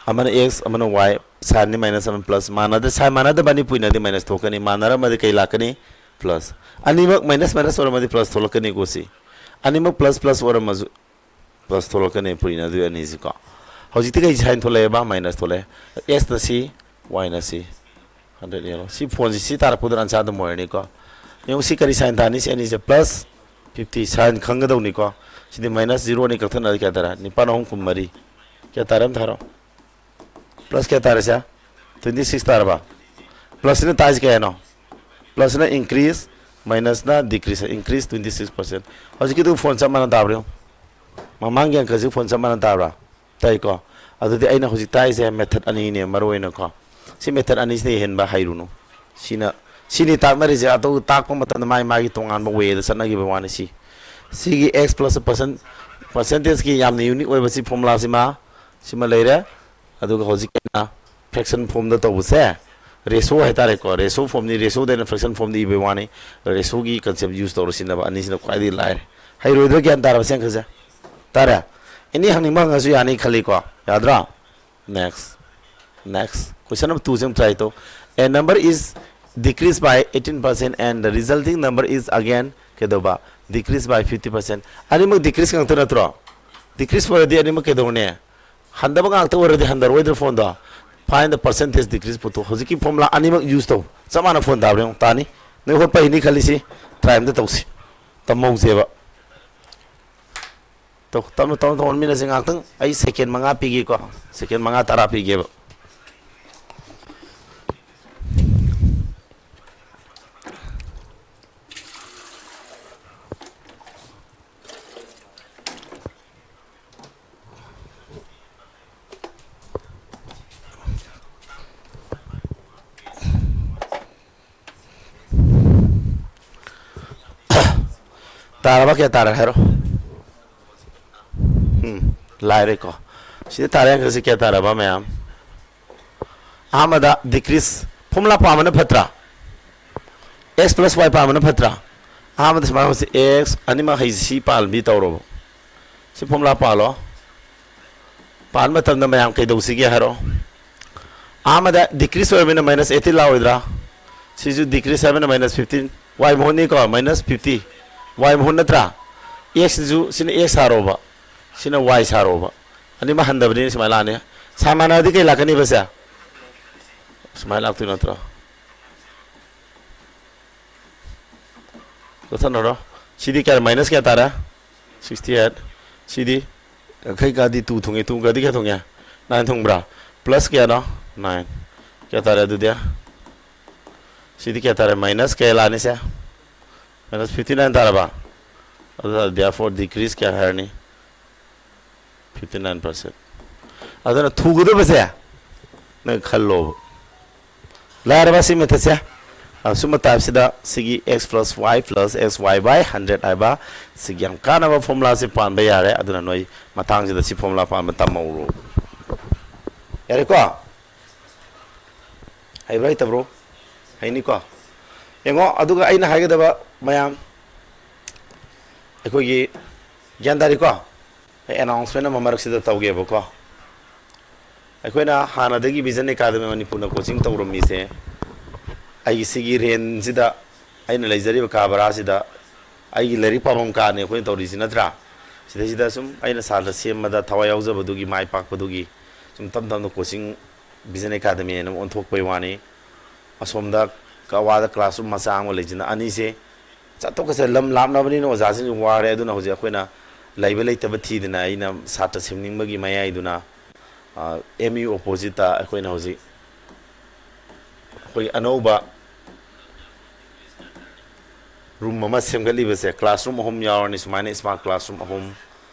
ꯑꯃꯅ X, ꯑꯃꯅ Y, sign ꯅꯤ minus, ꯑꯃꯅ plus꯫ ꯃꯥꯟꯅꯗ-, sign ꯃꯥꯟꯅꯗꯕ ꯑꯅꯤ ꯄꯨꯏꯅꯗꯤ minus ꯊꯣꯛꯀꯅꯤ, ꯃꯥꯟꯅꯔꯝꯃꯗꯤ ꯀꯩ ꯂꯥꯛꯀꯅꯤ? Plus꯫ ꯑꯅꯤꯃꯛ minus minus ꯑꯣꯏꯔꯝꯃꯗꯤ plus ꯊꯣꯛꯂꯛꯀꯅꯤꯀꯣ ꯁꯤ꯫ ꯑꯅꯤꯃꯛ plus plus ꯑꯣꯏꯔꯝꯃꯁꯨ plus ꯊꯣꯛꯂꯛꯀꯅꯤ ꯄꯨꯏꯅꯗꯣꯏ ꯑꯅꯤꯁꯤꯀꯣ꯫ ꯍꯧꯖꯤꯛꯇꯤ ꯀꯩ sign ꯊꯣꯛꯂꯛꯑꯦꯕ? Minus ꯊꯣꯛꯂꯛꯑꯦ꯫ X ꯅ ꯁꯤ, Y ꯅ ꯁꯤ꯫ Hundred ꯌꯦꯡꯉꯣ꯫ ꯁꯤ phone ꯁꯤ, ꯁꯤ ꯇꯥꯔꯛꯄꯗꯨꯅ answer ꯑꯗꯨꯝ ꯑꯣꯏꯔꯅꯤꯀꯣ꯫ ꯌꯦꯡꯉꯨ, ꯁꯤ ꯀꯔꯤ sign ꯇꯥꯅꯤ? ꯁꯤ ꯑꯅꯤꯁꯦ plus fifty sign ꯈꯪꯒꯗꯧꯅꯤꯀꯣ꯫ ꯁꯤꯗꯤ minus zero ꯑꯅꯤ ꯀꯛꯊꯠꯅꯔꯗꯤ ꯀꯌꯥ ꯇꯥꯔꯦ? ꯅꯤꯄꯥꯟ ꯑꯍꯨꯝ ꯀꯨꯟꯃꯔꯤ꯫ ꯀꯌꯥ ꯇꯥꯔꯦ ꯑꯝꯇ ꯍꯥꯏꯔꯣ? Plus ꯀꯌꯥ ꯇꯥꯔꯦ ꯁꯦ? Twenty six ꯇꯥꯔꯕ? Plus ꯁꯤꯅ ꯇꯥꯏꯁꯦ ꯀꯌꯥꯅꯣ? Plus ꯁꯤꯅ increase, minus ꯅ decrease, increase twenty six percent꯫ ꯍꯧꯖꯤꯛꯀꯤꯗꯨ phone ꯆꯞ ꯃꯥꯟꯅ ꯇꯥꯕ꯭ꯔꯥ ꯌꯦꯡꯉꯨ꯫ ꯃꯃꯥꯡꯒꯤ ꯑꯪꯀꯁꯤ phone ꯆꯞ ꯃꯥꯟꯅ ꯇꯥꯕ꯭ꯔꯥ? ꯇꯥꯏꯀꯣ? ꯑꯗꯨꯗꯤ ꯑꯩꯅ ꯍꯧꯖꯤꯛ ꯇꯥꯛꯏꯁꯦ method ꯑꯅꯤꯅꯦ ꯃꯔꯨ ꯑꯣꯏꯅꯀꯣ꯫ ꯁꯤ method ꯑꯅꯤꯁꯤꯗ ꯍꯦꯟꯕ ꯍꯩꯔꯨꯅꯨ꯫ ꯁꯤꯅ, ꯁꯤꯅꯤ ꯇꯥꯛꯅꯔꯤꯁꯦ꯫ ꯑꯗꯨ ꯇꯥꯛꯄ ꯃꯇꯝꯗ ꯃꯥꯒꯤ ꯃꯥꯒꯤ ꯇꯣꯉꯥꯟꯕ way ꯗ ꯆꯠꯅꯈꯤꯕ ꯋꯥꯅꯤ꯫ ꯁꯤ, ꯁꯤꯒꯤ X plus percent, percentage ꯀꯤ ꯌꯥꯝꯅ unique ꯑꯣꯏꯕ ꯁꯤ formula ꯁꯤꯃ, ꯁꯤꯃ ꯂꯩꯔꯦ꯫ ꯑꯗꯨꯒ ꯍꯧꯖꯤꯛꯀꯤ ꯑꯩꯅ fraction formꯗ ꯇꯧꯕꯁꯦ, ratio ꯍꯥꯏꯇꯥꯔꯦꯀꯣ, ratio formꯅꯤ, ratioꯗ ꯑꯩꯅ fraction formꯗ ꯏꯕꯩ ꯋꯥꯅꯤ꯫ Ratioꯒꯤ concept use ꯇꯧꯔ ꯁꯤꯖꯤꯟꯅꯕ ꯑꯅꯤꯁꯤꯅ ꯈ꯭ꯋꯥꯏꯗꯒꯤ ꯂꯥꯏꯔꯦ꯫ ꯍꯩꯔꯣꯏꯗ꯭ꯔꯥ? ꯒ꯭ꯌꯥꯟ ꯇꯥꯔꯕ ꯁꯦꯡꯈ꯭ꯔꯁꯦ? ꯇꯥꯔꯦ? Any ꯍꯪꯅꯤꯡꯕ ꯍꯪꯉꯁꯨ ꯌꯥꯅꯤ ꯈꯜꯂꯤꯀꯣ, ꯌꯥꯗ꯭ꯔꯥ? Next, next, question number twoꯁꯦ ꯑꯃꯨꯛ try ꯇꯧ꯫ A number is decreased by eighteen percent and the resulting number is again ꯀꯩꯗꯧꯕ? Decreased by fifty percent꯫ ꯑꯅꯤꯃꯛ decrease ꯉꯥꯛꯇ ꯅꯠꯇ꯭ꯔꯣ? Decrease ꯑꯣꯏꯔꯗꯤ ꯑꯅꯤꯃꯛ ꯀꯩꯗꯧꯅꯤ? ꯍꯟꯊꯕ ꯉꯥꯛꯇ ꯑꯣꯏꯔꯗꯤ ꯍꯟꯊꯔꯣꯏꯗ꯭ꯔ formꯗꯣ? Find the percentage decrease ꯄꯨꯊꯣꯛ꯫ ꯍꯧꯖꯤꯛꯀꯤ formula ꯑꯅꯤꯃꯛ use ꯇꯧ꯫ ꯆꯞ ꯃꯥꯟꯅ formula ꯇꯥꯕ꯭ꯔꯥ ꯌꯦꯡꯉꯨ꯫ ꯇꯥꯅꯤ꯫ ꯅꯣꯏ ꯍꯣꯠꯄ ꯍꯩꯅꯤ ꯈꯜꯂꯤꯁꯤ꯫ Try ꯑꯝꯇ ꯇꯧꯁꯤ꯫ ꯇꯝꯍꯧꯁꯦꯕ꯫ ꯇꯧ, ꯇꯞꯅ, ꯇꯞꯅ ꯇꯧꯍꯟꯃꯤꯟꯅꯁꯦ ꯉꯥꯛꯇꯪ꯫ ꯑꯩ second ꯃꯉꯥ ꯄꯤꯒꯦꯀꯣ꯫ Second ꯃꯉꯥ ꯇꯔꯥ ꯄꯤꯒꯦꯕ꯫ ꯇꯥꯔꯕ? ꯀꯌꯥ ꯇꯥꯔꯦ ꯍꯥꯏꯔꯣ? ꯎꯝ, ꯂꯥꯏꯔꯦꯀꯣ꯫ ꯁꯤꯗ ꯇꯥꯔꯦ ꯑꯪꯀꯁꯤ ꯀꯌꯥ ꯇꯥꯔꯕ ꯃꯌꯥꯝ? ꯑꯍꯥꯟꯕꯗ decrease formula ꯄꯥꯝꯕꯅ ꯐꯠꯇ꯭ꯔꯥ? X plus y ꯄꯥꯝꯕꯅ ꯐꯠꯇ꯭ꯔꯥ? ꯑꯍꯥꯟꯕꯗ ꯁꯨꯃꯥꯏꯅ ꯍꯧꯁꯤ, x ꯑꯅꯤꯃꯛ ꯍꯩꯁꯤ ꯄꯥꯟꯕꯤ ꯇꯧꯔꯣꯕ꯫ ꯁꯤ formula ꯄꯥꯜꯂꯣ꯫ ꯄꯥꯟꯕ ꯃꯇꯝꯗ ꯃꯌꯥꯝ ꯀꯩꯗꯧꯁꯤꯒꯦ ꯍꯥꯏꯔꯣ? ꯑꯍꯥꯟꯕꯗ decrease ꯑꯣꯏꯔꯕꯅꯤꯅ minus eighteen ꯂꯥꯛꯑꯣꯏꯗ꯭ꯔꯥ? ꯁꯤꯁꯨ decrease ꯍꯥꯏꯕꯅ minus fifteen, y ꯃꯍꯨꯠꯅꯤꯀꯣ, minus fifty, y ꯃꯍꯨꯠ ꯅꯠꯇ꯭ꯔꯥ? X ꯁꯤꯁꯨ, ꯁꯤꯅ x ꯁꯥꯔꯣꯕ, ꯁꯤꯅ y ꯁꯥꯔꯣꯕ꯫ ꯑꯅꯤꯃꯛ ꯍꯟꯊꯕꯅꯤꯅ ꯁꯨꯃꯥꯏꯅ ꯂꯥꯛꯑꯅꯤ꯫ ꯁꯥꯏ ꯃꯥꯟꯅꯔꯗꯤ ꯀꯩ ꯂꯥꯛꯀꯅꯤꯕ ꯁꯦ? ꯁꯨꯃꯥꯏꯅ ꯂꯥꯛꯇꯣꯏ ꯅꯠꯇ꯭ꯔꯣ? ꯀꯛꯊꯠꯅꯔꯣ꯫ ꯁꯤꯗꯤ ꯀꯌꯥ, minus ꯀꯌꯥ ꯇꯥꯔꯦ? Sixty eight꯫ ꯁꯤꯗꯤ ꯌꯥꯡꯈꯩ ꯀꯥꯗꯤ two ꯊꯨꯡꯉꯦ, two ꯀꯥꯗꯤ ꯀꯌꯥ ꯊꯨꯡꯉꯦ? Nine ꯊꯨꯡꯕ꯭ꯔꯥ? Plus ꯀꯌꯥꯅꯣ? Nine꯫ ꯀꯌꯥ ꯇꯥꯔꯦ ꯑꯗꯨꯗꯤ? ꯁꯤꯗꯤ ꯀꯌꯥ ꯇꯥꯔꯦ? Minus ꯀꯌꯥ ꯂꯥꯛꯑꯅꯤ ꯁꯦ? Minus fifty nine ꯇꯥꯔꯕ? ꯑꯗꯨ therefore decrease ꯀꯌꯥ ꯍꯥꯏꯔꯅꯤ? Fifty nine percent꯫ ꯑꯗꯨꯅ ꯊꯨꯒꯗꯕꯁꯦ ꯅꯪ ꯈꯜꯂꯣꯕ꯫ ꯂꯥꯏꯔꯕ ꯁꯤ methodꯁꯦ꯫ ꯑꯁꯨꯝꯕ typeꯁꯤꯗ ꯁꯤꯒꯤ x plus y plus x y by hundred ꯍꯥꯏꯕ ꯁꯤꯒꯤ ꯌꯥꯝ ꯀꯥꯟꯅꯕ formulaꯁꯤ ꯄꯥꯟꯕ ꯌꯥꯔꯦ꯫ ꯑꯗꯨꯅ ꯅꯣꯏ ꯃꯇꯥꯡꯁꯤꯗ ꯁꯤ formula ꯄꯥꯟꯕ ꯇꯝꯍꯧꯔꯣ꯫ ꯌꯥꯔꯦꯀꯣ? ꯍꯩꯕ꯭ꯔꯥ ꯍꯩꯇꯕ꯭ꯔꯣ? ꯍꯩꯅꯤꯀꯣ? ꯌꯦꯡꯉꯣ, ꯑꯗꯨꯒ ꯑꯩꯅ ꯍꯥꯏꯒꯗꯕ ꯃꯌꯥꯝ, ꯑꯩꯈꯣꯏꯒꯤ, ꯒ꯭ꯌꯥꯟ ꯇꯥꯔꯤꯀꯣ? ꯑꯩ announcement ꯑꯃ ꯃꯔꯛꯁꯤꯗ ꯇꯧꯒꯦꯕꯀꯣ꯫ ꯑꯩꯈꯣꯏꯅ ꯍꯥꯟꯅꯗꯒꯤ Vision Academy ꯃꯅꯤꯄꯨꯔꯅ coaching ꯇꯧꯔꯝꯃꯤꯁꯦ, ꯑꯩꯒꯤ ꯁꯤꯒꯤ ꯔꯦꯟꯁꯤꯗ, ꯑꯩꯅ ꯂꯩꯖꯔꯤꯕ ꯀꯥ ꯚꯔꯥꯁꯤꯗ, ꯑꯩꯒꯤ ꯂꯥꯏꯔꯤꯛ ꯄꯥꯐꯝ ꯀꯥꯅꯦ ꯑꯩꯈꯣꯏꯅ ꯇꯧꯔꯤꯁꯤ, ꯅꯠꯇ꯭ꯔꯥ? ꯁꯤꯗꯩꯁꯤꯗ ꯁꯨꯝ ꯑꯩꯅ ꯁꯥꯇ꯭ꯔ ꯁꯦꯝꯕꯗ ꯊꯋꯥꯏ ꯌꯥꯎꯖꯕꯗꯨꯒꯤ, ꯃꯥꯏ ꯄꯥꯛꯄꯗꯨꯒꯤ ꯁꯨꯝ ꯇꯞ ꯇꯞꯅ coaching Vision Academy ꯍꯥꯏꯅ ꯑꯣꯟꯊꯣꯛꯄꯩ ꯋꯥꯅꯤ꯫ ꯑꯁꯣꯝꯗ ꯀꯛꯋꯥꯗ classroom ꯃꯆꯥ ꯑꯃ ꯂꯩꯖꯅ, ꯑꯅꯤꯁꯦ ꯆꯠꯊꯣꯛ ꯆꯠꯁꯤꯟ ꯂꯝ ꯂꯥꯞꯅꯕꯅꯤꯅ ꯑꯣꯖꯥꯁꯤꯡꯁꯨ ꯋꯥꯔꯦ꯫ ꯑꯗꯨꯅ ꯍꯧꯖꯤꯛ ꯑꯩꯈꯣꯏꯅ ꯂꯩꯕ ꯂꯩꯇꯕ ꯊꯤꯗꯅ ꯑꯩꯅ ꯁꯥꯇ꯭ꯔ ꯁꯦꯝꯅꯤꯡꯕꯒꯤ ꯃꯌꯥꯏꯗꯨꯅ, ꯑ, M U oppositeꯇ ꯑꯩꯈꯣꯏꯅ ꯍꯧꯖꯤꯛ ꯑꯩꯈꯣꯏ ꯑꯅꯧꯕ room ꯑꯃ ꯁꯦꯝꯒꯠꯂꯤꯕꯁꯦ, classroom ꯑꯍꯨꯝ ꯌꯥꯎꯔꯅꯤ꯫ ꯁꯨꯃꯥꯏꯅ smart classroom ꯑꯍꯨꯝ,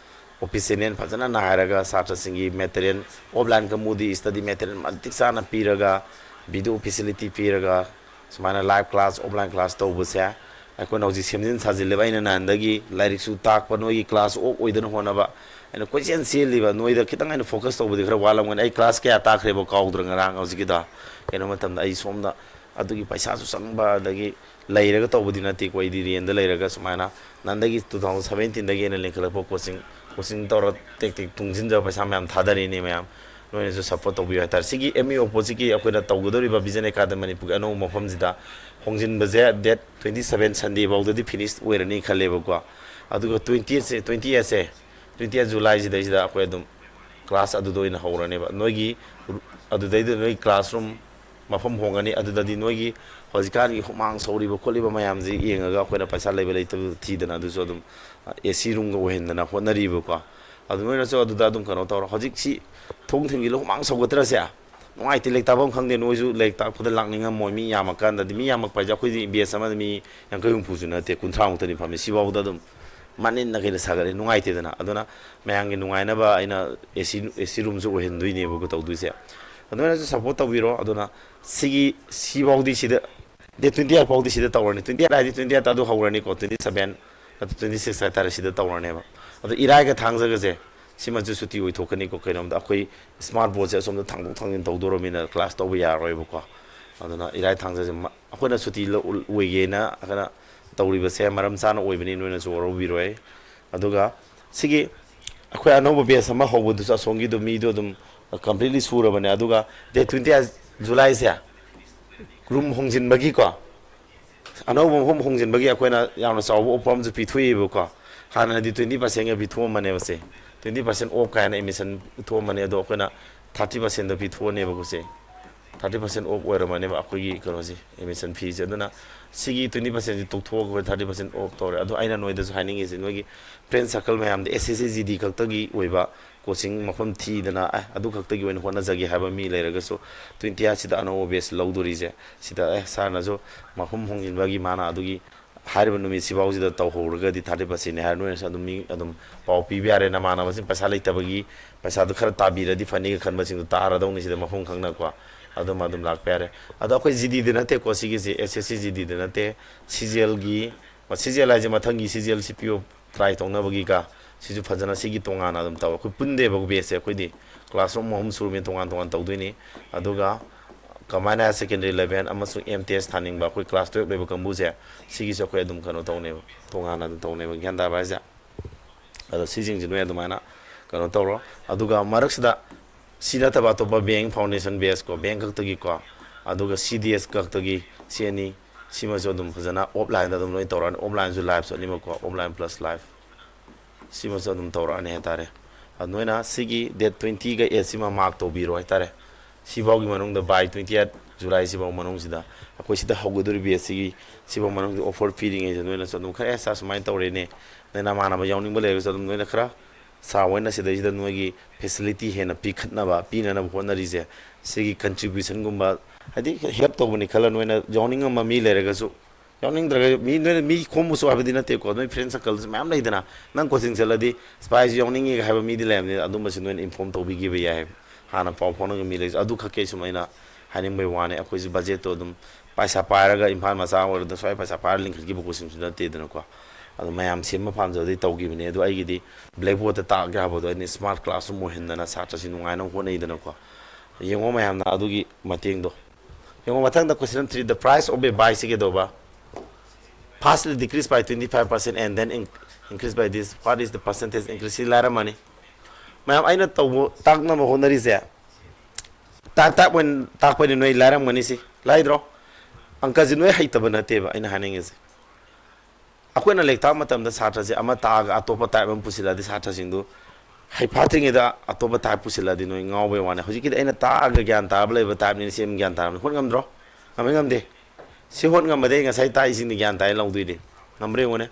office ꯂꯦꯟ ꯐꯖꯅ ꯅꯥꯏꯔꯒ ꯁꯥꯇ꯭ꯔꯁꯤꯡꯒꯤ material, offline ꯀꯥꯡꯕꯨꯗꯤ study material ꯃꯇꯤꯛ ꯆꯥꯅ ꯄꯤꯔꯒ, video facility ꯄꯤꯔꯒ, ꯁꯨꯃꯥꯏꯅ live class, offline class ꯇꯧꯕꯁꯦ ꯑꯩꯈꯣꯏꯅ ꯍꯧꯖꯤꯛ ꯁꯦꯝꯖꯤꯟ ꯁꯥꯖꯤꯜꯂꯦꯕ꯫ ꯑꯩꯅ ꯅꯍꯥꯟꯗꯒꯤ ꯂꯥꯏꯔꯤꯛꯁꯨ ꯇꯥꯛꯄ, ꯅꯣꯏꯒꯤ class off ꯑꯣꯏꯗꯅ ꯍꯣꯠꯅꯕ ꯑꯩꯅ ꯀꯣꯏꯆꯦꯟ ꯆꯦꯜꯂꯤꯕ, ꯅꯣꯏꯗ ꯈꯤꯇꯪ ꯑꯩꯅ focus ꯇꯧꯕꯗꯤ ꯈꯔ ꯋꯥꯠꯂꯝꯒꯅꯤ꯫ ꯑꯩ class ꯀꯌꯥ ꯇꯥꯛꯈ꯭ꯔꯦꯕ ꯀꯥꯎꯗ꯭ꯔꯦ ꯉꯔꯥꯡ ꯍꯧꯖꯤꯛꯀꯤꯗꯣ꯫ ꯀꯩꯅꯣ ꯃꯇꯝꯗ ꯑꯩ ꯁꯣꯝꯗ ꯑꯗꯨꯒꯤ ꯄꯩꯁꯥꯁꯨ ꯆꯪꯕ, ꯑꯗꯒꯤ ꯂꯩꯔꯒ ꯇꯧꯕꯗꯤ ꯅꯠꯇꯦꯀꯣ꯫ ꯑꯩꯗꯤ ꯔꯦꯟꯗ ꯂꯩꯔꯒ ꯁꯨꯃꯥꯏꯅ ꯅꯍꯥꯟꯗꯒꯤ two thousand seventeenꯗꯒꯤ ꯑꯩꯅ ꯂꯤꯡꯈꯠꯂꯛꯄ coaching, coaching ꯇꯧꯔ ꯇꯦꯛ ꯇꯦꯛ ꯇꯨꯡꯁꯤꯟꯖꯕ ꯄꯩꯁꯥ ꯃꯌꯥꯝ ꯊꯥꯗꯔꯤꯅꯦ ꯃꯌꯥꯝ꯫ ꯅꯣꯏꯅꯁꯨ support ꯇꯧꯕꯤꯌꯨ ꯍꯥꯏꯇꯥꯔꯦ꯫ ꯁꯤꯒꯤ M U oppositeꯀꯤ ꯑꯩꯈꯣꯏꯅ ꯇꯧꯒꯗꯧꯔꯤꯕ Vision Academy ꯃꯅꯤꯄꯨꯔꯒꯤ ꯑꯅꯧꯕ ꯃꯐꯝꯁꯤꯗ ꯍꯣꯡꯖꯤꯟꯕꯁꯦ date twenty seven Sunday ꯐꯥꯎꯗꯗꯤ finish ꯑꯣꯏꯔꯅꯤ ꯈꯜꯂꯦꯕꯀꯣ꯫ ꯑꯗꯨꯒ twentiethꯁꯦ, twenty eightꯁꯦ, twenty eight Julyꯁꯤꯗꯩꯁꯤꯗ ꯑꯩꯈꯣꯏ ꯑꯗꯨꯝ class ꯑꯗꯨꯗ ꯑꯣꯏꯅ ꯍꯧꯔꯅꯦꯕ꯫ ꯅꯣꯏꯒꯤ ꯔꯨ-, ꯑꯗꯨꯗꯩꯗ ꯅꯣꯏ classroom ꯃꯐꯝ ꯍꯣꯡꯒꯅꯤ꯫ ꯑꯗꯨꯗꯗꯤ ꯅꯣꯏꯒꯤ ꯍꯧꯖꯤꯛꯀꯥꯟꯒꯤ ꯍꯨꯃꯥꯡ ꯁꯧꯔꯤꯕ ꯈꯣꯠꯂꯤꯕ ꯃꯌꯥꯝꯁꯤ ꯌꯦꯡꯉꯒ ꯑꯩꯈꯣꯏꯅ ꯄꯩꯁꯥ ꯂꯩꯕ ꯂꯩꯇꯕ ꯊꯤꯗꯅ ꯑꯗꯨꯁꯨ ꯑꯗꯨꯝ, ꯑ, AC roomꯒ ꯑꯣꯏꯍꯟꯗꯅ ꯍꯣꯠꯅꯔꯤꯕꯀꯣ꯫ ꯑꯗꯨ ꯅꯣꯏꯅꯁꯨ ꯑꯗꯨꯗ ꯑꯗꯨꯝ ꯀꯩꯅꯣ ꯇꯧꯔꯣ꯫ ꯍꯧꯖꯤꯛꯁꯤ ꯊꯣꯡ ꯊꯤꯡꯖꯤꯜꯂ ꯍꯨꯃꯥꯡ ꯁꯧꯒꯠꯇ꯭ꯔꯁꯦ? ꯅꯨꯡꯉꯥꯏꯇꯦ, ꯂꯥꯏꯔꯤꯛ ꯇꯥꯛꯐꯝ ꯈꯪꯗꯦ꯫ ꯅꯣꯏꯁꯨ ꯂꯥꯏꯔꯤꯛ ꯇꯥꯛꯄꯗ ꯂꯥꯛꯅꯤꯡꯉꯝꯃꯣꯏ꯫ ꯃꯤ ꯌꯥꯝꯃꯀꯥꯟꯗꯗꯤ, ꯃꯤ ꯌꯥꯝꯃꯛꯄ ꯍꯥꯏꯁꯦ ꯑꯩꯈꯣꯏꯗꯤ batch ꯑꯃꯗ ꯃꯤ ꯌꯥꯡꯈꯩ ꯍꯨꯝꯐꯨꯁꯨ ꯅꯠꯇꯦ, ꯀꯨꯟꯊ꯭ꯔꯥꯃꯨꯛꯇꯅꯤ ꯐꯝꯃꯤ꯫ ꯁꯤꯐꯥꯎꯗ ꯑꯗꯨꯝ ꯃꯅꯤꯟꯅ ꯀꯩꯅ ꯁꯥꯒꯠꯂꯦ, ꯅꯨꯡꯉꯥꯏꯇꯦꯗꯅ꯫ ꯑꯗꯨꯅ ꯃꯌꯥꯝꯒꯤ ꯅꯨꯡꯉꯥꯏꯅꯕ ꯑꯩꯅ AC, AC roomꯁꯨ ꯑꯣꯏꯍꯟꯗꯣꯏꯅꯦꯕꯀꯣ ꯇꯧꯗꯣꯏꯁꯦ꯫ ꯑꯗꯨꯅꯁꯨ support ꯇꯧꯕꯤꯔꯣ꯫ ꯑꯗꯨꯅ ꯁꯤꯒꯤ, ꯁꯤꯐꯥꯎꯗꯤ ꯁꯤꯗ, date twenty eight ꯐꯥꯎꯗꯤ ꯁꯤꯗ ꯇꯧꯔꯅꯤ꯫ Twenty eight ꯍꯥꯏꯗꯤ twenty eight ꯑꯗꯨ ꯍꯧꯔꯅꯤꯀꯣ, twenty seven ꯅꯠꯇ꯭ꯔ twenty six ꯍꯥꯏꯇꯥꯔꯦ, ꯁꯤꯗ ꯇꯧꯔꯅꯦꯕ꯫ ꯑꯗꯣ ꯏꯔꯥꯏꯒ ꯊꯥꯡꯖꯒꯁꯦ ꯁꯤꯃꯁꯨ ꯁꯨꯇꯤ ꯑꯣꯏꯊꯣꯛꯀꯅꯤꯀꯣ꯫ ꯀꯩꯅꯣꯝꯗ ꯑꯩꯈꯣꯏ smart board ꯁꯦ ꯑꯁꯣꯝꯗ ꯊꯥꯡꯗꯣꯛ ꯊꯥꯡꯖꯤꯟ ꯇꯧꯗꯣꯔꯃꯤꯅ class ꯇꯧꯕ ꯌꯥꯔꯔꯣꯏꯕꯀꯣ꯫ ꯑꯗꯨꯅ ꯏꯔꯥꯏ ꯊꯥꯡꯖꯁꯦ ꯃ-, ꯑꯩꯈꯣꯏꯅ ꯁꯨꯇꯤ ꯂꯧ-, ꯑꯣꯏꯒꯦꯅ ꯑꯩꯈꯣꯏꯅ ꯇꯧꯔꯤꯕꯁꯦ ꯃꯔꯝ ꯆꯥꯅ ꯑꯣꯏꯕꯅꯤ, ꯅꯣꯏꯅꯁꯨ ꯋꯥꯔꯧꯕꯤꯔꯣꯏ꯫ ꯑꯗꯨꯒ ꯁꯤꯒꯤ ꯑꯩꯈꯣꯏ ꯑꯅꯧꯕ batch ꯑꯃ ꯍꯧꯕꯗꯨꯁꯨ ꯑꯁꯣꯝꯒꯤꯗꯣ ꯃꯤꯗꯣ ꯑꯗꯨꯝ completely ꯁꯨꯔꯕꯅꯦ꯫ ꯑꯗꯨꯒ date twenty July ꯁꯦ room ꯍꯣꯡꯖꯤꯟꯕꯒꯤꯀꯣ, ꯑꯅꯧꯕ ꯃꯐꯝ ꯍꯣꯡꯖꯤꯟꯕꯒꯤ ꯑꯩꯈꯣꯏꯅ ꯌꯥꯝꯅ ꯆꯥꯎꯕ offer ꯑꯃꯁꯨ ꯄꯤꯊꯣꯛꯏꯕꯀꯣ꯫ ꯍꯥꯟꯅꯗꯤ twenty percent ꯒ ꯄꯤꯊꯣꯛꯑꯝꯕꯅꯦꯕ ꯁꯦ, twenty percent off ꯀꯥꯏꯅ admission ꯄꯤꯊꯣꯛꯑꯝꯕꯅꯦ, ꯑꯗꯣ ꯑꯩꯈꯣꯏꯅ thirty percent ꯗ ꯄꯤꯊꯣꯛꯑꯅꯦꯕꯀꯣ ꯁꯦ꯫ Thirty percent off ꯑꯣꯏꯔꯝꯃꯅꯦꯕ ꯑꯩꯈꯣꯏꯒꯤ ꯀꯩꯅꯣꯁꯦ, admission fee ꯁꯦ꯫ ꯑꯗꯨꯅ ꯁꯤꯒꯤ twenty percent ꯁꯦ ꯇꯣꯛꯊꯣꯛꯑꯒ ꯑꯩꯈꯣꯏ thirty percent off ꯇꯧꯔꯦ꯫ ꯑꯗꯣ ꯑꯩꯅ ꯅꯣꯏꯗꯁꯨ ꯍꯥꯏꯅꯤꯡꯉꯤꯁꯦ, ꯅꯣꯏꯒꯤ friend circle ꯃꯌꯥꯝꯗ S S C G D ꯈꯛꯇꯒꯤ ꯑꯣꯏꯕ coaching ꯃꯐꯝ ꯊꯤꯗꯅ, ꯑꯦ, ꯑꯗꯨ ꯈꯛꯇꯒꯤ ꯑꯣꯏꯅ ꯍꯣꯠꯅꯖꯒꯦ ꯍꯥꯏꯕ ꯃꯤ ꯂꯩꯔꯒꯁꯨ, twenty ꯑꯁꯤꯗ ꯑꯅꯧꯕ batch ꯂꯧꯗꯣꯔꯤꯁꯦ, ꯁꯤꯗ, ꯑꯦ, sir ꯅꯁꯨ ꯃꯐꯝ ꯍꯣꯡꯖꯤꯟꯕꯒꯤ ꯃꯥꯅ ꯑꯗꯨꯒꯤ ꯍꯥꯏꯔꯤꯕ ꯅꯨꯃꯤꯠꯁꯤꯐꯥꯎꯁꯤꯗ ꯇꯧꯍꯧꯔꯒꯗꯤ thirty percent ꯅꯦ ꯍꯥꯏꯔ, ꯅꯣꯏꯅꯁꯨ ꯑꯗꯨꯝ ꯃꯤ ꯑꯗꯨꯝ ꯄꯥꯎ ꯄꯤꯕ ꯌꯥꯔꯦ꯫ ꯅꯃꯥꯟꯅꯕꯁꯤꯡ ꯄꯩꯁꯥ ꯂꯩꯇꯕꯒꯤ ꯄꯩꯁꯥꯗꯨ ꯈꯔ ꯇꯥꯕꯤꯔꯗꯤ ꯐꯅꯤꯒ ꯈꯟꯕꯁꯤꯡꯗꯣ ꯇꯥꯔꯗꯧꯅꯤ ꯁꯤꯗ ꯃꯐꯝ ꯈꯪꯅꯀꯣ꯫ ꯑꯗꯨꯝ, ꯑꯗꯨꯝ ꯂꯥꯛꯄ ꯌꯥꯔꯦ꯫ ꯑꯗꯣ ꯑꯩꯈꯣꯏ G D ꯗ ꯅꯠꯇꯦꯀꯣ, ꯁꯤꯒꯤꯁꯦ S S C G D ꯗ ꯅꯠꯇꯦ, C G L ꯒꯤ, C G L ꯍꯥꯏꯁꯦ ꯃꯊꯪꯒꯤ C G L C P O try ꯇꯧꯅꯕꯒꯤꯒ, ꯁꯤꯁꯨ ꯐꯖꯅ ꯁꯤꯒꯤ ꯇꯣꯉꯥꯟꯅ ꯑꯗꯨꯝ ꯇꯧ꯫ ꯑꯩꯈꯣꯏ ꯄꯨꯟꯗꯦꯕ batch ꯁꯦ, ꯑꯩꯈꯣꯏꯗꯤ class room ꯑꯍꯨꯝ ꯁꯨꯔꯃꯤ ꯇꯣꯉꯥꯟ ꯇꯣꯉꯥꯟ ꯇꯧꯗꯣꯏꯅꯤ꯫ ꯑꯗꯨꯒ combined higher secondary level ꯑꯃꯁꯨꯡ M T S ꯊꯥꯅꯤꯡꯕ ꯑꯩꯈꯣꯏ class twelve ꯂꯣꯏꯕ ꯀꯥꯡꯕꯨꯁꯦ, ꯁꯤꯒꯤꯁꯨ ꯑꯩꯈꯣꯏ ꯑꯗꯨꯝ ꯀꯩꯅꯣ ꯇꯧꯅꯦꯕ, ꯇꯣꯉꯥꯟꯅ ꯑꯗꯨꯝ ꯇꯧꯅꯦꯕ꯫ ꯒ꯭ꯌꯥꯟ ꯇꯥꯕ ꯍꯥꯏꯁꯦ? ꯑꯗꯣ ꯁꯤꯁꯤꯡꯁꯤ ꯅꯣꯏ ꯑꯗꯨꯃꯥꯏꯅ ꯀꯩꯅꯣ ꯇꯧꯔꯣ꯫ ꯑꯗꯨꯒ ꯃꯔꯛꯁꯤꯗ ꯁꯤ ꯅꯠꯇꯕ ꯑꯇꯣꯞꯄ bank foundation batch ꯀꯣ, bank ꯈꯛꯇꯒꯤꯀꯣ, ꯑꯗꯨꯒ C D S ꯈꯛꯇꯒꯤ, ꯁꯤ ꯑꯅꯤ, ꯁꯤꯃꯁꯨ ꯑꯗꯨꯝ ꯐꯖꯅ offline ꯗ ꯑꯗꯨꯝ ꯂꯣꯏ ꯇꯧꯔꯛꯑꯅꯤ꯫ Offline ꯁꯨ live ꯁꯨ ꯑꯅꯤꯃꯛꯀꯣ, offline plus live, ꯁꯤꯃꯁꯨ ꯑꯗꯨꯝ ꯇꯧꯔꯛꯑꯅꯤ ꯍꯥꯏꯇꯥꯔꯦ꯫ ꯑꯗꯨ ꯅꯣꯏꯅ ꯁꯤꯒꯤ date twenty ꯒ eight ꯁꯤꯃ mark ꯇꯧꯕꯤꯔꯣ ꯍꯥꯏꯇꯥꯔꯦ꯫ ꯁꯤꯐꯥꯎꯒꯤ ꯃꯅꯨꯡꯗ, by twenty eight July ꯁꯤꯐꯥꯎ ꯃꯅꯨꯡꯁꯤꯗ, ꯑꯩꯈꯣꯏ ꯁꯤꯗ ꯍꯧꯒꯗꯧꯔꯤꯕ batch ꯁꯤꯒꯤ, ꯁꯤꯐꯥꯎ ꯃꯅꯨꯡꯗ offer ꯄꯤꯔꯤꯉꯩꯗ ꯅꯣꯏꯅꯁꯨ ꯑꯗꯨꯝ ꯈꯔ, "ꯑꯦ, sir, ꯁꯨꯃꯥꯏꯅ ꯇꯧꯔꯦꯅꯦ", ꯅꯣꯏ ꯅꯃꯥꯟꯅꯕ ꯌꯥꯎꯅꯤꯡꯕ ꯂꯩꯔꯒꯁꯨ ꯑꯗꯨꯝ ꯅꯣꯏꯅ ꯈꯔ, "Sir ꯍꯣꯏꯅ ꯁꯤꯗꯩꯁꯤꯗ ꯅꯣꯏꯒꯤ facility ꯍꯦꯟꯅ ꯄꯤꯈꯠꯅꯕ, ꯄꯤꯅꯅꯕ ꯍꯣꯠꯅꯔꯤꯁꯦ, ꯁꯤꯒꯤ contribution ꯒꯨꯝꯕ, ꯍꯥꯏꯗꯤ help ꯇꯧꯕꯅꯤ" ꯈꯜꯂ ꯅꯣꯏꯅ ꯌꯥꯎꯅꯤꯡꯉꯝꯕ ꯃꯤ ꯂꯩꯔꯒꯁꯨ, ꯌꯥꯎꯅꯤꯡꯗ꯭ꯔꯒ ꯃꯤ, ꯅꯣꯏꯅ ꯃꯤ ꯈꯣꯝꯕꯁꯨ ꯍꯥꯏꯕꯗꯤ ꯅꯠꯇꯦꯀꯣ, ꯅꯣꯏ friend circle ꯁꯨ ꯃꯌꯥꯝ ꯂꯩꯗꯅ, "ꯅꯪ coaching ꯆꯠꯂꯗꯤ ꯁꯤꯐꯥꯏꯁꯤ ꯌꯥꯎꯅꯤꯡꯉꯦꯒ" ꯍꯥꯏꯕ ꯃꯤꯗꯤ ꯂꯩꯔꯝꯅꯤ, ꯑꯗꯨꯝꯕꯁꯨ ꯅꯣꯏꯅ inform ꯇꯧꯕꯤꯈꯤꯕ ꯌꯥꯏ ꯍꯥꯏꯕ꯫ ꯍꯥꯟꯅ ꯄꯥꯎ ꯐꯥꯎꯅꯕ ꯃꯤ ꯂꯩꯔꯁꯨ꯫ ꯑꯗꯨ ꯈꯛꯀꯤ ꯁꯨꯝ ꯑꯩꯅ ꯍꯥꯏꯅꯤꯡꯕꯒꯤ ꯋꯥꯅꯤ꯫ ꯑꯩꯈꯣꯏꯁꯨ budget ꯇꯣ ꯑꯗꯨꯝ ꯄꯩꯁꯥ ꯄꯥꯏꯔꯒ, ꯏꯝꯐꯥꯜ ꯃꯆꯥ ꯑꯣꯏꯔꯗ ꯁ꯭ꯋꯥꯏ ꯄꯩꯁꯥ ꯄꯥꯏꯔꯒ ꯂꯤꯡꯈꯠꯈꯤꯕ coaching ꯁꯨ ꯅꯠꯇꯦꯗꯅꯀꯣ꯫ ꯑꯗꯣ ꯃꯌꯥꯝ ꯁꯦꯝꯕ ꯄꯥꯝꯖꯕꯗꯒꯤ ꯇꯧꯈꯤꯕꯅꯦ꯫ ꯑꯗꯣ ꯑꯩꯒꯤꯗꯤ blackboard ꯇ ꯇꯥꯛꯑꯒꯦ ꯍꯥꯏꯕꯗꯣ ꯑꯩꯅ smart class ꯑꯃ ꯑꯣꯏꯍꯟꯗꯅ ꯁꯥꯇ꯭ꯔꯁꯤꯡ ꯅꯨꯡꯉꯥꯏꯅꯕ ꯍꯣꯠꯅꯩꯗꯅꯀꯣ꯫ ꯌꯦꯡꯉꯣ ꯃꯌꯥꯝꯅ ꯑꯗꯨꯒꯤ ꯃꯇꯦꯡꯗꯣ꯫ ꯌꯦꯡꯉꯣ ꯃꯊꯪꯗ question three, the price of a buy ꯁꯤ ꯀꯩꯗꯧꯕ? Firstly decrease by twenty five percent and then in- increase by this. What is the percentage increase? ꯁꯤ ꯂꯥꯏꯔꯝꯃꯅꯤ꯫ ꯃꯌꯥꯝ ꯑꯩꯅ ꯇꯧꯕ ꯇꯥꯛꯅꯕ ꯍꯣꯠꯅꯔꯤꯁꯦ type type ꯑꯣꯏꯅ ꯇꯥꯛꯄꯅꯤ, ꯅꯣꯏ ꯂꯥꯏꯔꯝꯒꯅꯤ꯫ ꯁꯤ ꯂꯥꯏꯗ꯭ꯔꯣ? ꯑꯪꯀꯁꯤ ꯅꯣꯏ ꯍꯩꯇꯕ ꯅꯠꯇꯦꯕ ꯑꯩꯅ ꯍꯥꯏꯅꯤꯡꯉꯤꯁꯦ꯫ ꯑꯩꯈꯣꯏꯅ ꯂꯥꯏꯔꯤꯛ ꯇꯥꯛꯄ ꯃꯇꯝꯗ ꯁꯥꯇ꯭ꯔꯁꯦ ꯑꯃ ꯇꯥꯛꯑꯒ ꯑꯇꯣꯞꯄ type ꯑꯃ ꯄꯨꯁꯤꯜꯂꯛꯑꯗꯤ ꯁꯥꯇ꯭ꯔꯁꯤꯡꯗꯨ ꯍꯩꯐꯥꯠꯇ꯭ꯔꯤꯉꯩꯗ ꯑꯇꯣꯞꯄ type ꯄꯨꯁꯤꯜꯂꯛꯑꯗꯤ ꯅꯣꯏ ꯉꯥꯎꯕꯩ ꯋꯥꯅꯤ꯫ ꯍꯧꯖꯤꯛꯀꯤꯗꯤ ꯑꯩꯅ ꯇꯥꯛꯑꯒ ꯒ꯭ꯌꯥꯟ ꯇꯥꯔꯕ ꯂꯩꯕ type ꯅꯤ, ꯁꯤ ꯑꯃ ꯒ꯭ꯌꯥꯟ ꯇꯥꯔꯕꯅꯤ꯫ ꯍꯣꯠ ꯉꯝꯗ꯭ꯔꯣ? ꯉꯝꯃꯤ ꯉꯝꯗꯦ? ꯁꯤ ꯍꯣꯠ ꯉꯝꯃꯗꯤ ꯑꯩ ꯉꯁꯥꯏ ꯇꯥꯛꯏꯁꯤꯡꯗꯤ ꯒ꯭ꯌꯥꯟ ꯇꯥꯏ ꯂꯧꯗꯣꯏꯅꯤ꯫ ꯉꯝꯕ꯭ꯔꯥ ꯌꯦꯡꯉꯨꯅꯦ꯫